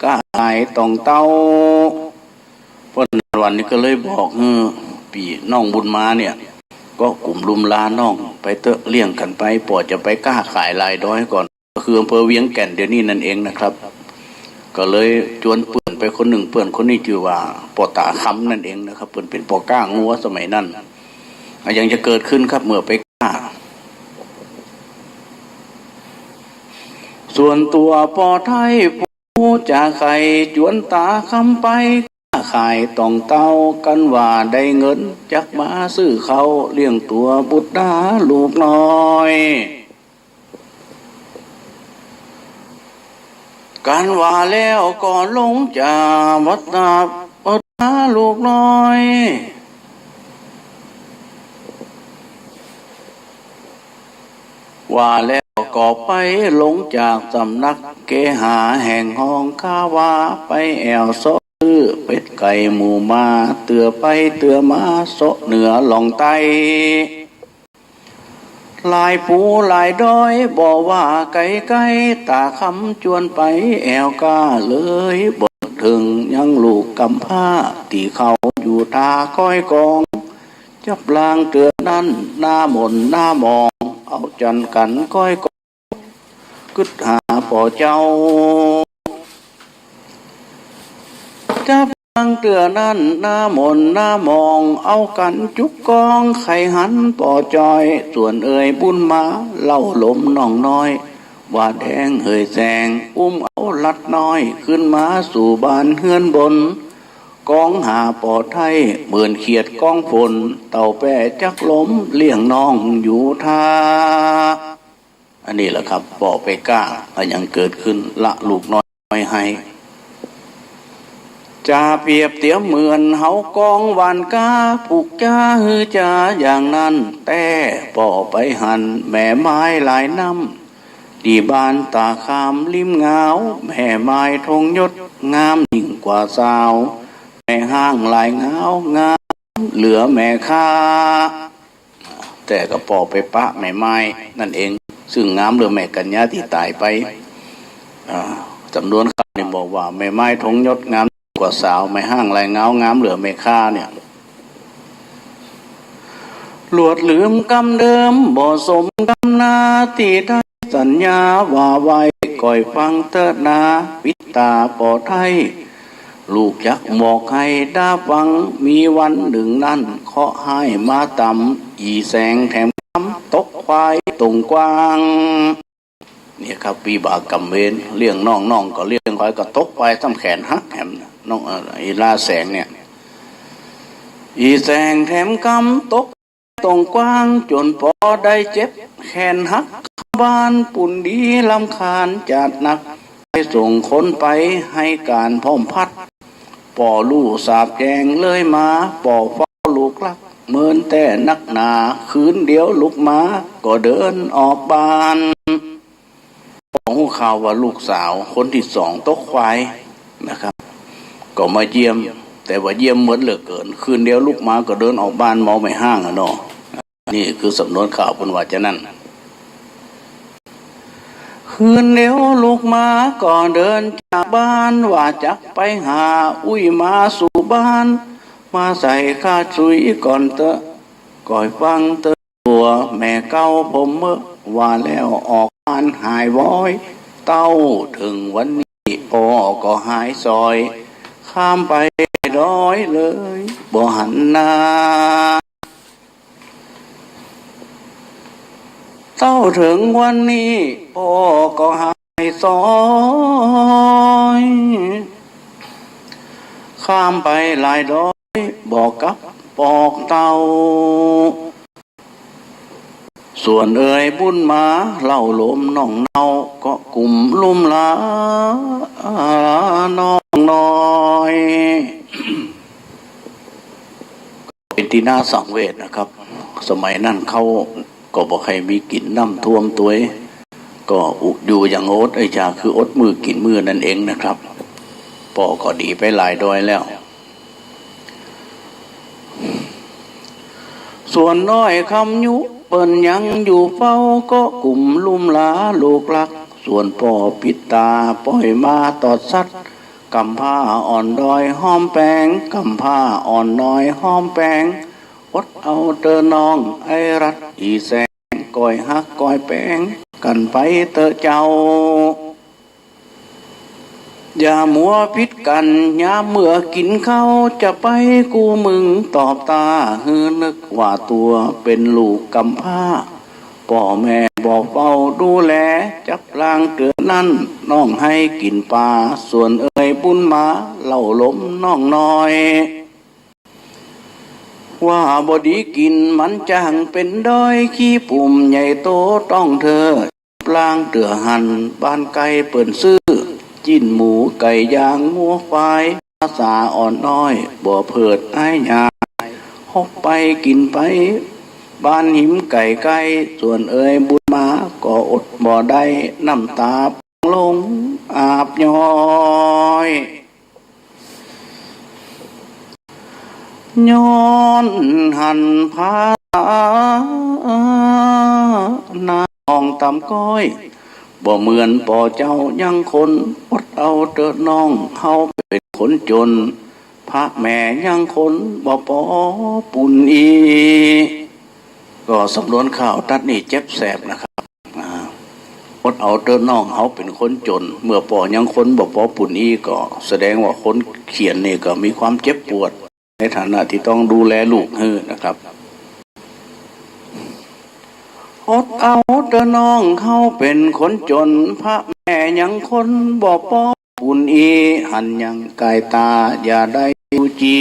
ก้าหายต่องเต้า ป้อวันนี้ก็เลยบอกหื้อปี้น้องบุญมาเนี่ย ก็กุ๋มลุมลาน้องไปเต๊อะ เลี้ยงกั๋นไป ป้อจะไปก๊าขายลายดอยก่อน ก็คืออำเภอเวียงแก่นเดี๋ยวนี้นั่นเองนะครับ ก็เลยจวนเปื้อนไปคนนึ่ง เปื้อนคนนี้จื้อว่าป้อต๋าคำนั่นเองนะครับ เปิ้นเป๋นป้อก๊างัวสมัยนั้น อะหยังจะเกิดขึ้นครับ เมื่อไปก๊า ส่วนตั๋วป้อไท้ผู้จะใค่ จวนต๋าคำไปก๊าขายต่องเต้า กั๋นว่าได้เงินจักมาซื้อข้าวเลี้ยงตั๋วบุตรดาลูกน้อย กั๋นว่าแล้วก็ลงจากวัดนา เอิ้นหาลูกน้อย ว่าแล้วก็ไปลงจากสำนัก เกหาแห่งห้อง ข้าว่าไปแอ่วเซาะซื้อเป็ดไก่หมูมา เตื้อไปเตื้อมาเซาะเหนือล่องใต้ หลายภูหลายดอยบ่ว่าไก๋ไก๋ ต๋าคำจวนไปแอ่วก้าเลย บ่เถิงยังลูกกำพร้า ตี้เขาอยู่ต๋าก้อยกอง จับลางเตื้อนั้น หน้าหม่นหน้ามอง เอาจันกั๋นก้อยกอง กึ๊ดหาป้อเจ้า จับลางเตื้อนั้น หน้าหม่นหน้ามอง เอากั๋นจุกกอง ใค่หันป้อจ้อย ส่วนเอ่ยบุญมา เล่าลมน้องน้อย ว่าแดงเหยแสง อุ้มเอาหลัดน้อย ขึ้นมาสู่บ้านเฮือนบน กองหาป้อไท้ เหมือนเขียดกองฝน เต่าแป้จักลม เลี้ยงน้องอยู่ท่า อันนี้แหละครับ ป้อไปก๊า อะหยังเกิดขึ้น ละลูกน้อยไห้ จะเปรียบเตียมเหมือนเฮากองหว่านก๊า ผูกจ๊าหื้อจ๊าอย่างนั้น แต่ป้อไปหันแม่ไม้หลายน้ำ ตี้บ้านต๋าคำริมงาว แม่ไม้ทงยศ งามยิ่งกว่าสาว แม่ฮ้างหลายงาว งามเหลือแม่ข้า แต่ก็ป้อไปปะแม่ไม้นั่นเอง ซึ่งงามเหลือแม่กัญญาตี้ต๋ายไป อ่า สำนวนข่าวนี่บอกว่า แม่ไม้ทงยศงามกว่าสาว แม่ฮ้างหลายงาวงามเหลือแม่ข้าเนี่ย หลวดลืมกำเดิม บ่สมกำหน้า ตี้ได้สัญญาว่าไว้ ก้อยฟังเต๊อะนา ปิดต๋าป้อไท้ ลูกจักบอกหื้อดาฟัง มีวันนึ่งนั้น เคราะห์ฮ้ายมาตำ อี่แสงแถมกำ ตกควายตรงกว้าง เนี่ยครับ วิบากกรรมเวร เลี้ยงน้อง น้องก็เลี้ยงควาย ก็ตกควายซ้ำแขนหักแหม น้อง เอ่อ อีหล้าแสงเนี่ย อี่แสงแถมกำ ตกตรงกว้าง จ๋นป้อได้เจ็บแขนหัก เข้าบ้านปูนดีรำคาญจัดหนัก ได้ส่งคนไปหื้อก๋านพร้อมพัด ป้อฮู้สาบแจ้งเลยมา ป้อเฝ้าลูกรัก เมินแต่นักหนา คืนเดียวลุกมา ก็เดินออกบ้าน ป้อฮู้ข่าวว่าลูกสาวคนตี้สองตกควายนะครับ ก็มาเยี่ยม แต่ว่าเยี่ยมเมินเหลือเกิน คืนเดียวลุกมาก็เดินออกบ้าน เมาไม่ฮ้างอะเนาะ นี่คือสำนวนข่าวเปิ้นว่าจานั้น คืนเดียวลุกมาก็เดินจากบ้าน ว่าจักไปหา อุ้ยมาสู่บ้าน มาใส่ข้าสุยก่อนเต๊อะ ก้อยฟังเต๊อะ ตั๋วแม่เก่าผมเมอะ ว่าแล้วออกบ้านหายว้อย เต้าเถิงวันนี้ป้อก็หายซอย ข้ามไปดอยเลยบ่หันหน้า เต้าเถิงวันนี้ป้อก็หายซอย ข้ามไปหลายดอยบ่กลับปอกเต้า ส่วนเอ่ยบุญมา เล่าลมน้องเนา ก็กุ๋มลุมลาน้องน้อย เป๋นตี้น่าสังเวชนะครับ สมัยนั้นเขาก็บ่ใค่มีกิ๋น น้ำท่วมตวย ก็อยู่อย่างอดไอ้จา คืออดมื้อกิ๋นมื้อนั่นเองนะครับ ป้อก็หนีไปหลายดอยแล้ว ส่วนน้อยคำยุ เปิ้นยังอยู่เฝ้า ก็กุ๋มลุมลาลูกรัก ส่วนป้อปิดต๋าป้อยมาตอดสัตว์ กำพร้าอ่อนด้อยหอมแปง กำพร้าอ่อนน้อยหอมแปง อดเอาเต๊อะน้อง ไอ้รัดอีแสง ก้อยฮักก้อยแปง กั๋นไปเต๊อะเจ้า อย่ามัวผิดกั๋น ยามเมื่อกิ๋นข้าว จะไปกู้มึงตอบต้า หื้อนึกว่าตั๋วเป๋นลูกกำพร้า ป้อแม่บ่เฝ้าดูแล จับลางเตื้อนั้น น้องไห้กิ๋นป๋า ส่วนเอ่ยบุญมา เหล้าลมน้องน้อย ว่าบ่ดีกิ๋น มันจ้างเป๋นด้อย ขี้ปุ่มใหญ่โตต้องเธอ ลางเตื้อหั้น บ้านใก้เปิ้นซื้อ จิ๊นหมูไก่ย่างงัวควาย ภาษาอ่อนน้อย บ่เผิดอ้ายยาย ฮกไปกิ๋นไป บ้านหิมใก้ๆ ส่วนเอ่ยบุญมา ก็อดบ่ได้ น้ำต๋าปองลงอาบย้อย ย้อนหันภาษา น้องต่ำก้อย บ่เหมือนป้อเจ้ายังคน อดเอาเต๊อะน้อง เฮาเป๋นคนจ๋น พระแม่ยังคน บ่ปอปุ้นอี้ ก็สำนวนข่าวตั๊ดนี้เจ็บแสบนะครับ อ่า อดเอาเต๊อะน้อง เฮาเป๋นคนจ๋น เมื่อป้อยังคน บ่ปอปุ้นอี้ ก็แสดงว่าคนเขียนนี่ก็มีความเจ็บปวด ในฐานะตี้ต้องดูแลลูกหื้อนะครับ อดเอาเต๊อะน้อง เฮาเป๋นคนจ๋น พระแม่ยังคน บ่ปอปุ้นอี้ หันยังก๋ายต๋า อย่าได้ดูจี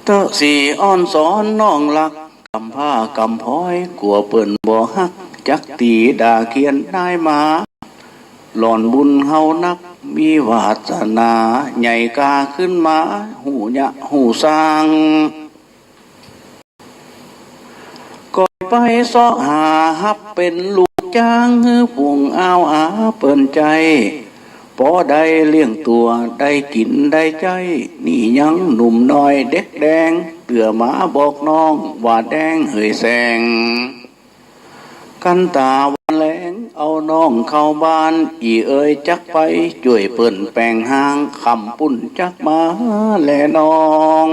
เต๊อะสี่อ้อนสอนน้องฮัก กำพร้ากำพร้อย กั๋วเปิ้นบ่ฮัก จักตี๋ด่าเคียนนายหมา หล่อนบุญเฮานัก มีวาสนา ใหญ่ก๋าขึ้นมา ฮู้ยะฮู้ซ่าง ก้อยไปเซาะหา ฮับเป๋นลูกจ้าง หื้อฝูงอ้าวอาเปิ้นใจ๊ ปอได้เลี้ยงตั๋ว ได้กิ๋นได้ใจ๊ นี่ยังหนุ่มน้อยเด็กแดง เตื้อมาบอกน้อง ว่าแดงเหยแสง กั๋นต๋าวันแลง เอาน้องเข้าบ้าน อี่เอ่ยจักไป จ้วยเปิ้นแป๋งฮ้าง ค่ำปุ้นจักมาแลน้อง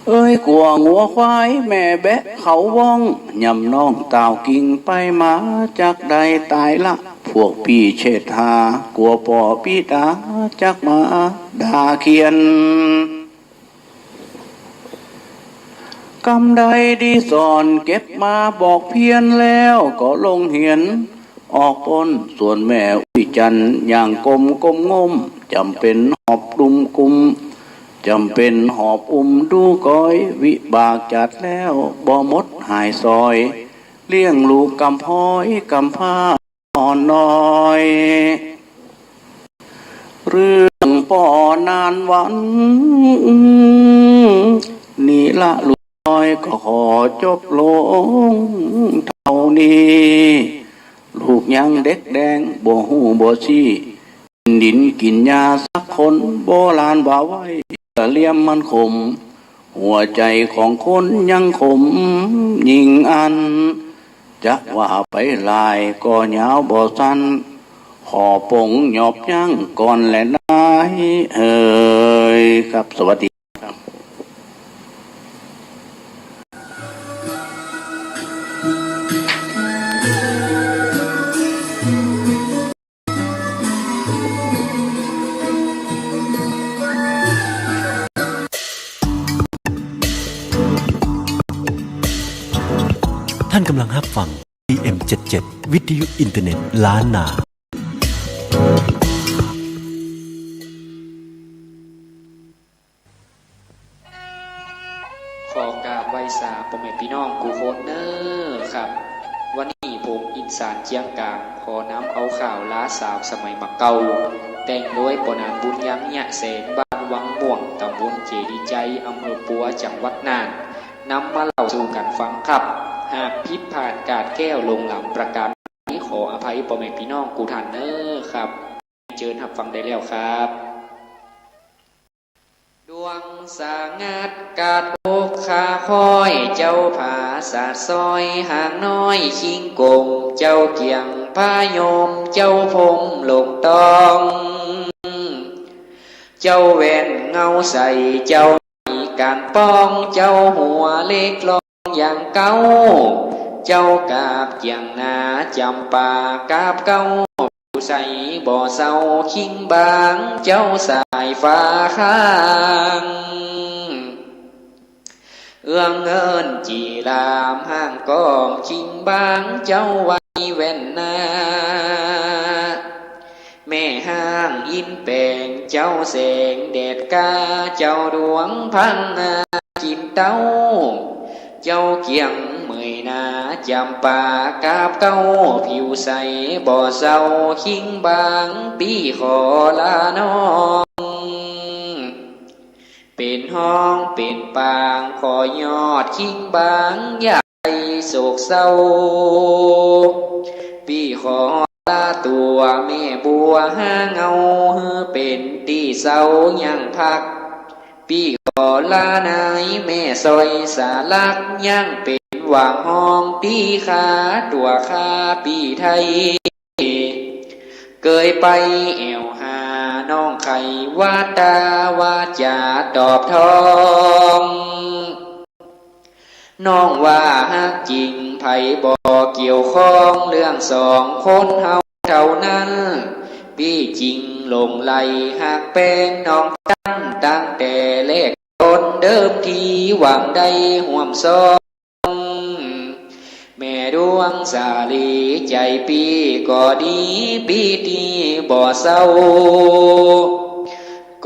เอ่ยกั๋วงัวควายแม่แบะเขาว่อง ย่ำน้องต่าวกิ่งไปมา จักได้ต๋ายละ พวกปี้เชษฐา กั๋วป้อปี้ต๋า จักมาด่าเคียน กำใดดีสอนเก็บมาบอกเพี้ยน แล้วก็ลงเหียน ออกป๊นส่วนแม่อุ้ยจันทร์ อย่างก้มก้มง่ม จ๋ำเป๋นหอบดุมกุม จ๋ำเป๋นหอบอุ้มดูกอย วิบากจัดแล้ว บ่หมดหายซอย เลี้ยงลูกกำพร้อยกำพร้าอ่อนน้อย เรื่องป้อนานวัน นี่ละลูกน้อย ก็ขอจบลงเต้านี้ ลูกยังเด็กแดง บ่ฮู้บ่ซี้ กิ๋นดินกิ๋นหญ้าสักคน โบราณว่าไว้ เยื่อเลี้ยมมันขม หัวใจ๋ของคนยังขมยิ่งอั้น จะว่าไปหลายก็ยาวบ่สั้น ขอปงหยอบยั้งก่อนแลนายเอ่ย ครับ สวัสดีครับ ท่านกำลังฮับฟัง เอเอ็ม เจ็ดเจ็ด วิทยุอินเทอร์เน็ตล้านนา ขอกราบไหว้สาป้อแม่ปี้น้องกู้คนเน้อครับ วันนี้ผมอินสารเจียงก๋าง ขอนำเอาข่าวลาสาวสมัยบ่าเก่า แต่งโดยป้อนางบุญยัง เยียะแสง บ้านวังม่วง ตำบลเจดีย์ชัย อำเภอปัว จังหวัดน่าน นำมาเล่าสู่กั๋นฟังครับ หากผิดพลาดขาดแคลนหลงล้ำประก๋านใด ขออภัยป้อแม่ปี้น้องกู้ท่านเน้อครับ เจิญฮับฟังได้แล้วครับ ดวง สงัดกัดอกข้าคอย เจ้าผาสาดซอย ห่างน้อยคิงก๋ม เจ้าเกี่ยงพยม เจ้าพรหมหลงต้อง เจ้าแว่นเงาใส เจ้าไหมก๋านป้อง เจ้าหัวเหล็กลองอย่างเก๊า เจ้ากาบเกี่ยงหนาจ๋ำปากาบเก๊า อยู่ใสบ่เศร้าคิงบาง เจ้าสายฟ้าข้าง เอื้องเงินจีรามห้างก้อมคิงบาง เจ้าไว้แว่นหน้า แม่ห้างอินแป๋ง เจ้าแสงแดดกา เจ้าดวงพังงาจิ๋นเต๊า เจ้าเกี่ยงเหมยหนาจ๋ำปากาบเก๊า ผิวใสบ่เศร้าคิงบาง ปี้ขอลาน้อง เป๋นฮ้องเป๋นปาง ขอยอดคิงบาง อย่าได้โศกเศร้า ปี้ขอลาตั๋วแม่บัวห้างเงา หื้อเป๋นตี้เซายังพัก ปี้ขอลานายแม่ซอยสาลัก ยังเป๋นหว่างฮ้องตี้ข้า ตั๋วข้าปี้ไทย เกยไปแอ่วหาน้องใค่ ว่าตาว่าจ๋าตอบทอง น้องว่าฮักจริง ใผบ่เกี่ยวข้อง เรื่องสองคนเฮาเต้านั้น ปี้จึงหลงใหลฮักแป้งน้องจั้น ตั้งแต่แรกต้นเดิมที หวังได้ฮ่วมซ้อน แม่ดวงสาลี ใจ๋ปี้ก็ดี ปี้ตี้บ่เศร้า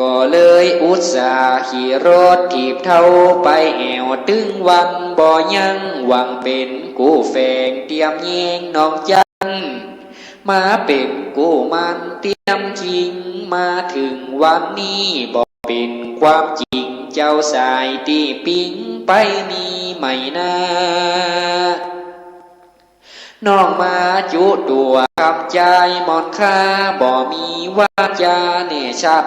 ก็เลยอุตส่าห์ขี่รถถีบเถ้า ไปแอ่วตึงวันบ่ยั้ง หวังเป๋นกู้แฝงเตียมแย่งน้องจั้น มาเป๋นกู้หมั้นเตียมคิง มาเถิงวันนี้บ่เป๋นความจริง เจ้าสายตี้ปิ๊งไปมีใหม่นา น้องมาจุตั๋วคำจายหมอนข้า บ่มีวาจ๋าแน่ชัด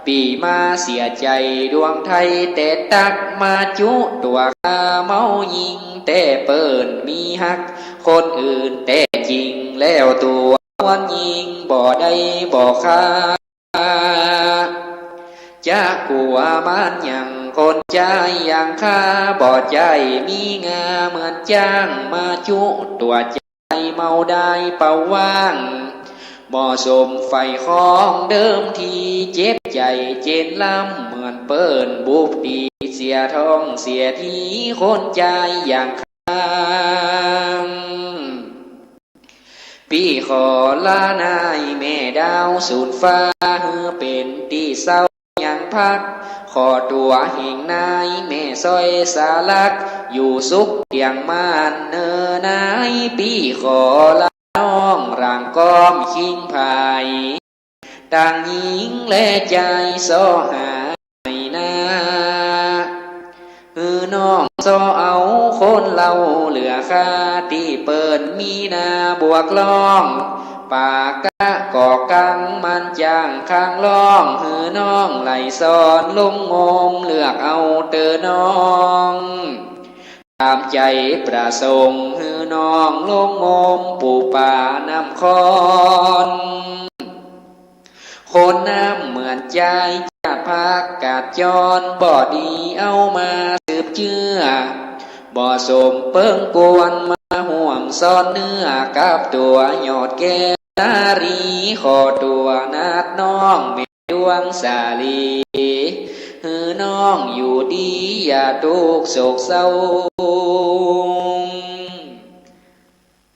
ปี้มาเสียใจ๋ดวงไทยแต่ตั๊ก มาจุตั๋วข้าเมายิ่ง แต่เปิ้นมีฮักคนอื่นแต๊จริง แล้วตั๋วควรยิ่งบ่ได้บ่ข้า จะกั๋วมานหยัง คนจายอย่างข้า บ่ใจ้มีงาเหมือนจ๊าง มาจุตั๋วจายเมาได้เปล่าว่าง บ่สมใฝ่ของเดิมที เจ็บใจ๋เจ็นล้ำ เหมือนเปิ้นบุบตี๋ เสียท้องเสียที คนจายอย่างข้า ปี้ขอลานายแม่ดาวสูนฟ้า หื้อเป๋นตี้เศร้ายังพัก ขอตั๋วแห่งนายแม่ซอยสาลัก อยู่สุขเตียงม่านเน่อนาย ปี้ขอลาน้องหลังก้อมคิงผาย ต่างหญิงและจายเซาะหาใหม่นา หื้อน้องเซาะเอาคนเล่าเหลือข้า ตี้เปิ้นมีหน้าบวกล้อง ปากกะก่อกังมันจ้างข้างล้อง หื้อน้องไหลสอนลงงม เลือกเอาเตอน้อง ต๋ามใจ๋ประสงค์ หื้อน้องลงงมปู๋ป๋าน้ำคอน คนน้ำเหมือนจาย จาดผักกาดจอน บ่ดีเอามาสืบเจื้อ บ่สมเปิงควร มาฮ่วมซ้อนเนื้อ กับตั๋วยอดแก้วนารี ขอตั๋วนัดน้องแม่ ดวงสาลี หื้อน้องอยู่ดีอย่าตุ๊กข์โศกเศร้า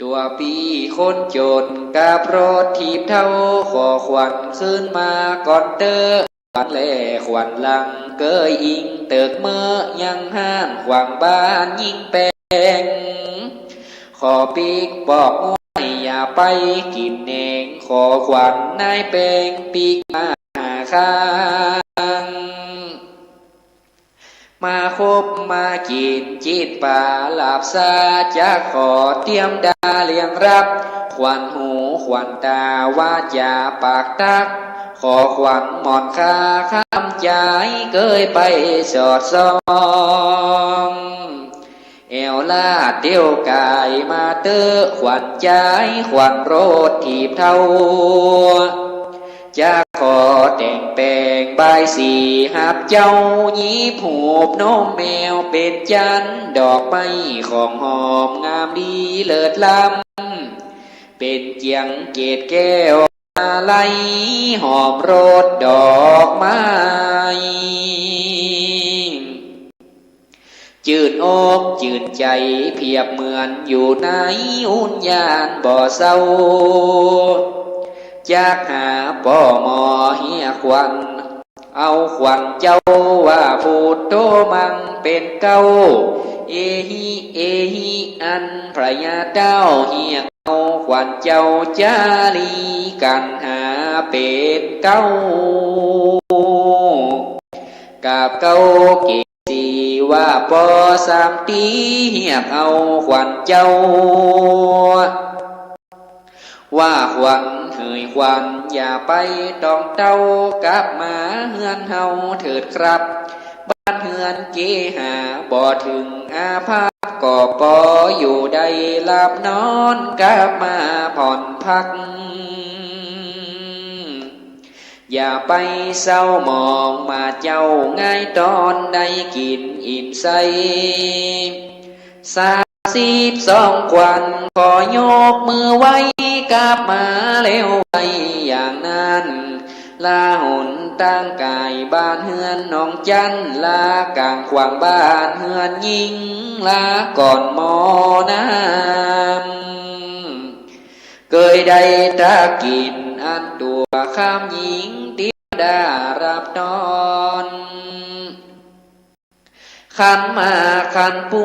ตั๋วปี้คนจ๋นกับรถถีบเถ้า ขอขวัญคืนมาก่อนเต๊อะ ขวัญแล่ขวัญหลังเกยอิงเติกเมอะ ยังฮ้านขวางบ้านยิ่งแป๋ง ขอปิ๊กปอกอ้วยอย่าไปกิ๋นแหนง ขอขวัญนายแป๋งปิ๊กมาหาข้าง มาคบมากิ๋นจีนป๋าหลาบซ่า จะขอเตียมดาเลี้ยงรับ ขวัญหูขวัญต๋าว่าจ๋าปากตั๊ก ขอขวัญหม่อนข้าคำจ๋าย เกยไปสอดส่อง แอ่วลาดเตียวก๋ายมาเต๊อะ ขวัญจ๋าย ขวัญรถถีบเถ้า จะขอแต่งแป๋งบายสี หับเจ้าหยิบหูบนมแมว เป๋นจั๊นดอกไม้ของหอม งามดีเลิศล้ำ เป๋นเจียงเกศแก้ว อาลัยหอมรสดอกไม้ จื้นอกจื้นใจ๋ เปรียบเหมือนอยู่ในอุญญาณบ่เศร้า จักหาป้อหมอเฮียขวัญ เอาขวัญเจ้าว่าพุทโธมังเป๋นเก๊า เอหิ เอหิ อันพระยาเต้าเฮียกเอาขวัญเจ้าจารีกั๋นหาเป๋นเก๊า กราบเก๊าเกศสีว่าป้อสามตี เฮียกเอาขวัญเจ้า ว่าขวัญเหยขวัญ อย่าไปต้องเต้า กลับมาเฮือนเฮาเถิดครับ บ้านเฮือนเกหาบ่เถิงอาภัพ ก็ปออยู่ได้หลับนอน กลับมาผ่อนพัก อย่าไปเศร้าหมอง มาเจ้าง่ายตอน ได้กิ๋นอิ่มใส สามสิบสองขวัญ ขอยกมือไหว้ กลับมาแล้วไวอย่างนั้น ลาหนตางก๋ายบ้านเฮือนน้องจั๊น ลากางขวางบ้านเฮือนญิง ลาก่อนหมอนำ เกยได้ตากิ๋นอันตั๋วคำญิง เตียวดารับนอน ขันหมากขันภู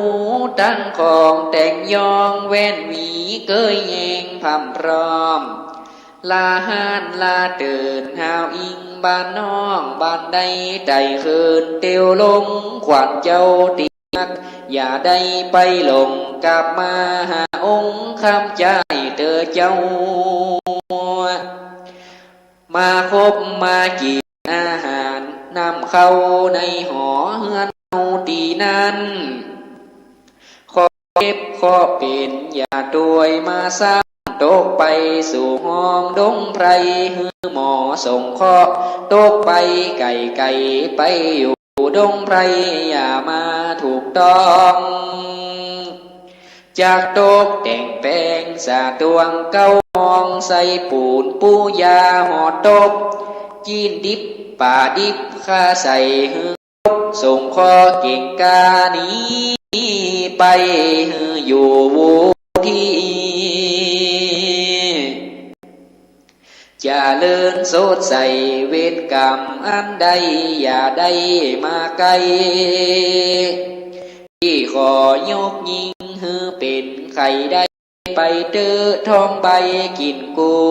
ตังของแต่งยอง แว่นหวีเกยแยงพร่ำพร้อม ลาฮ้านลาเติ่นฮาวอิงบ้านน้อง บ้านใดไต่เคินเตียวลง ขวัญเจ้าตี้ฮัก อย่าได้ไปหลง กลับมาหาองค์คำจ๋ายเต๊อะเจ้า มาคบมากิ๋นอาหาร น้ำเข้าในหอเฮือนเฮาตี้นั้น ขอเจ็บขอเป๋น อย่าตวยมาซ้ำ ตกไปสู่ห้องดงไพร หื้อหมอสงเคราะห์ ตกไปไก๋ๆ ไปอยู่ดงไพร อย่ามาถูกต้อง จักตกแต่งแป๋งสาตวงเก๊าห้อง ใส่ปูนปูยาหอตบ จีนดิบป๋าดิบข้าใส่หื้อ สงเคราะห์เก่งกล้าหนีไป หื้ออยู่วุฒิ เจริญสดใส เวรกรรมอันใด อย่าได้มาใก้ ตี้ขอยกยิ่ง หื้อเป๋นใค่ได้ ไปเต๊อะทองใบกิ๋นกู้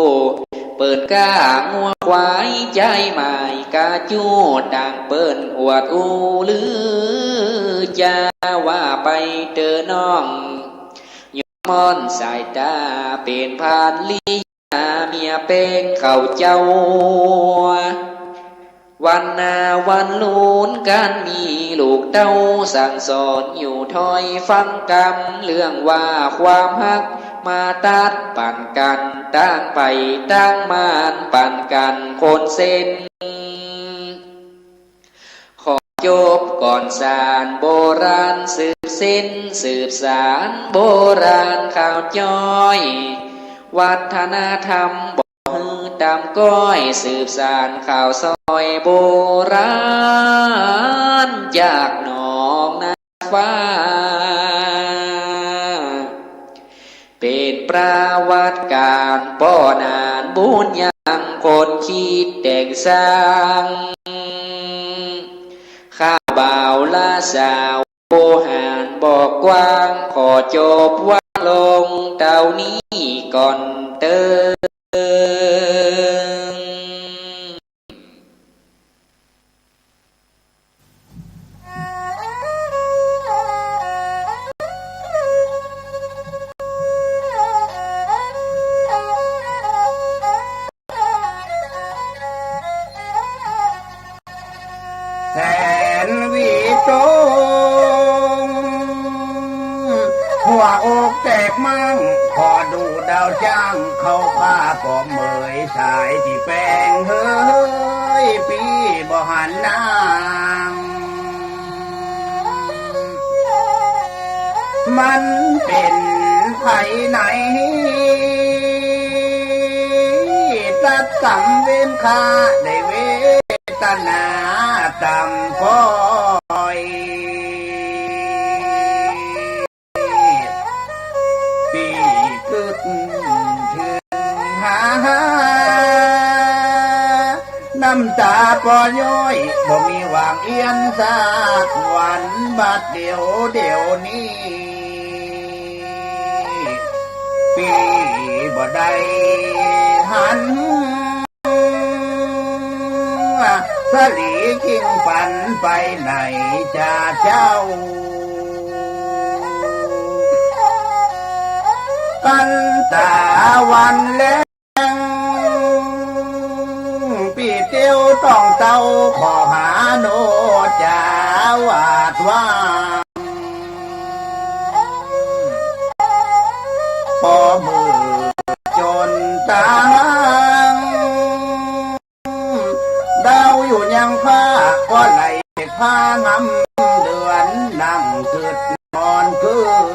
เปิ้นก้างัวควายจายหมายกาจู้ ต่างเปิ้นอวดอู้ลือจา ว่าไปเต๊อะน้อง ย้อนม่อนสายต๋า เป๋นภริยาเมียแป้งเขาเจ้า วันนาวันลูนกั๋นมีลูกเต้า สั่งสอนอยู่ถ้อยฟังกำ เรื่องว่าความฮักมาตัดปั๋นกั๋น ต่างใผต่างมานปั๋นกั๋นคนเส้น ขอจบก่อนสานโบราณ สืบเส้นสืบสานโบราณข่าวจ้อย วัฒนธรรมบ่หื้อต่ำก้อย สืบสานข่าวซอยโบราณจากหนองนาฟ้า เป๋นประวัติก๋านป้อนานบุญยังคนคิดแต่งสร้าง ข้าบ่าวละสาวโบหารบอกกว้าง ขอจบวางลงเต้านี้ก่อนเต๊อะ นวิตก หัวอกแตกม้าง ขอดูดาวจ๊าง เข้าผ้าก็เหมยสายตี้แปง เฮ้ย ปี้บ่หันนาง มันเป๋นไผไหน ตัดกรรมเวรข้าได้เวทนาต่ำก้อย ปี้กึ๊ดเถิงหา น้ำต๋าปอย้อย บ่มีหว่างเอี้ยนสักวัน บัดเดี๋ยวเดี๋ยวนี้ ปี้บ่ได้หัน สะหลีกิ่งปันไปไหนจ้าเจ้า ตั้งต๋าวันแลง ปี้เตียวต้องเต้า ขอหาโนจาวาดว่า ปอเมื่อจนตาง ดาวอยู่ยังฟ้า ก็ไหลฟ้างำ เดือนนั่งกึ๊ดนอนกึ๊ด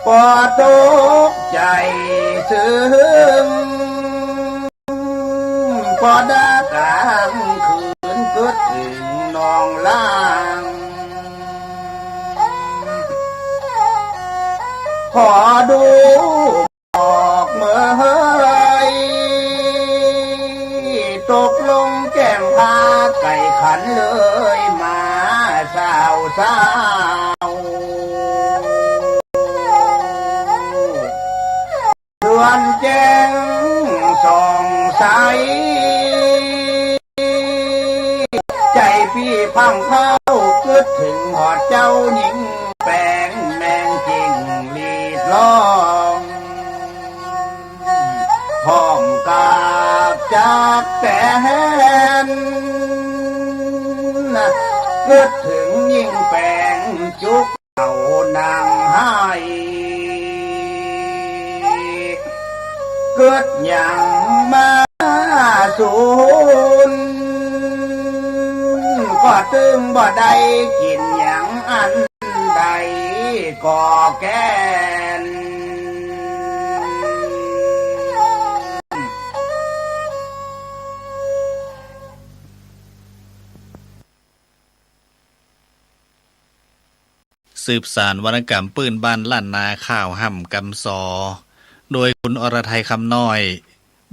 ปอตกใจ๋เซิง ปอดากลางคืนกึ๊ดเถิงน้องหลาง ขอดูหมอกเมย ตกลงแก้มผา ไก่ขันเลยมาสาวสาว เดือนแจ้งส่องใส ใจ๋ปี้พังเผ้า กึ๊ดเถิงหอดเจ้าญิงแป๋ง แมงจิ่งหลีดร้อง พร้อมกับจั๊กแตน กึ๊ดเถิงญิงแป๋งจุก เขานั่งไห้ กึ๊ดหยังมาสูน ก็ตึงบ่ได้กิ๋นหยังอันใดก็แก้น สืบสานวรรณกรรมปื้นบ้านล้านนา ข่าวห่ำกำซอ โดยคุณอรไทย คำน้อย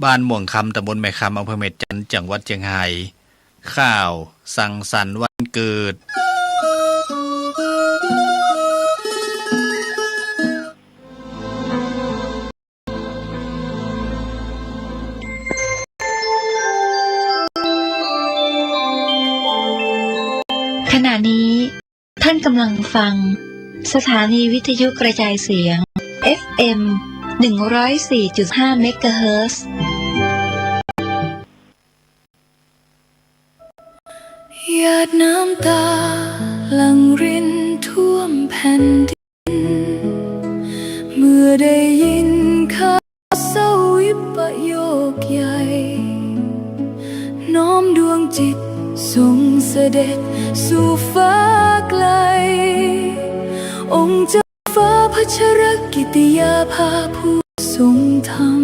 บ้านม่วงคำ ตำบลแม่คำ อำเภอแม่จันทน์ จังหวัดเจียงฮาย ข่าวสังสรรค์วันเกิด ขณะนี้ท่านกำลังฟังสถานีวิทยุกระจายเสียง เอฟเอ็ม หนึ่งร้อยสี่จุดห้า เมกะเฮิรตซ์ หยาดน้ำตาหลั่งรินท่วมแผ่นดิน เมื่อได้ยินข่าวเศร้าวิปโยคใหญ่ น้อมดวงจิตส่งเสด็จสู่ฟ้าไกล องค์เจ้าฟ้าพัชรกิติยาภาผู้ทรงธรรม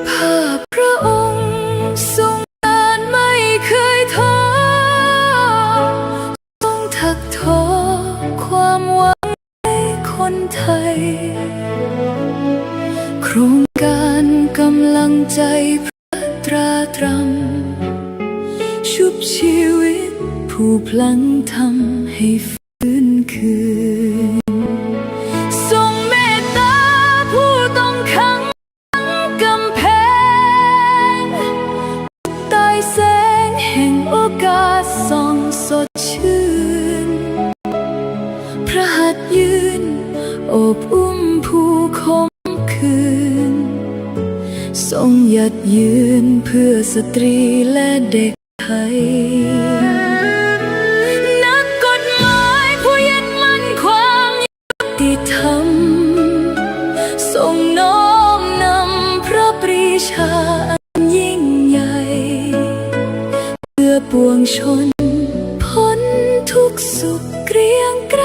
ภาพพระองค์ทรงงานไม่เคยท้อ ทรงถักทอความหวังให้คนไทย โครงการกำลังใจพระตราตรัม ชุบชีวิตผู้พลังธรรมให้ ฟื้นคืน ทรงเมตตาผู้ต้องขังกำแพง ตายแสง ยืนเพื่อสตรีและเด็กไทย นักกฎหมายผู้ยึดมั่นความยุติธรรม ทรงน้อมนำพระปรีชาอันยิ่งใหญ่ เพื่อปวงชนพ้นทุกข์สุขเกรียงไกร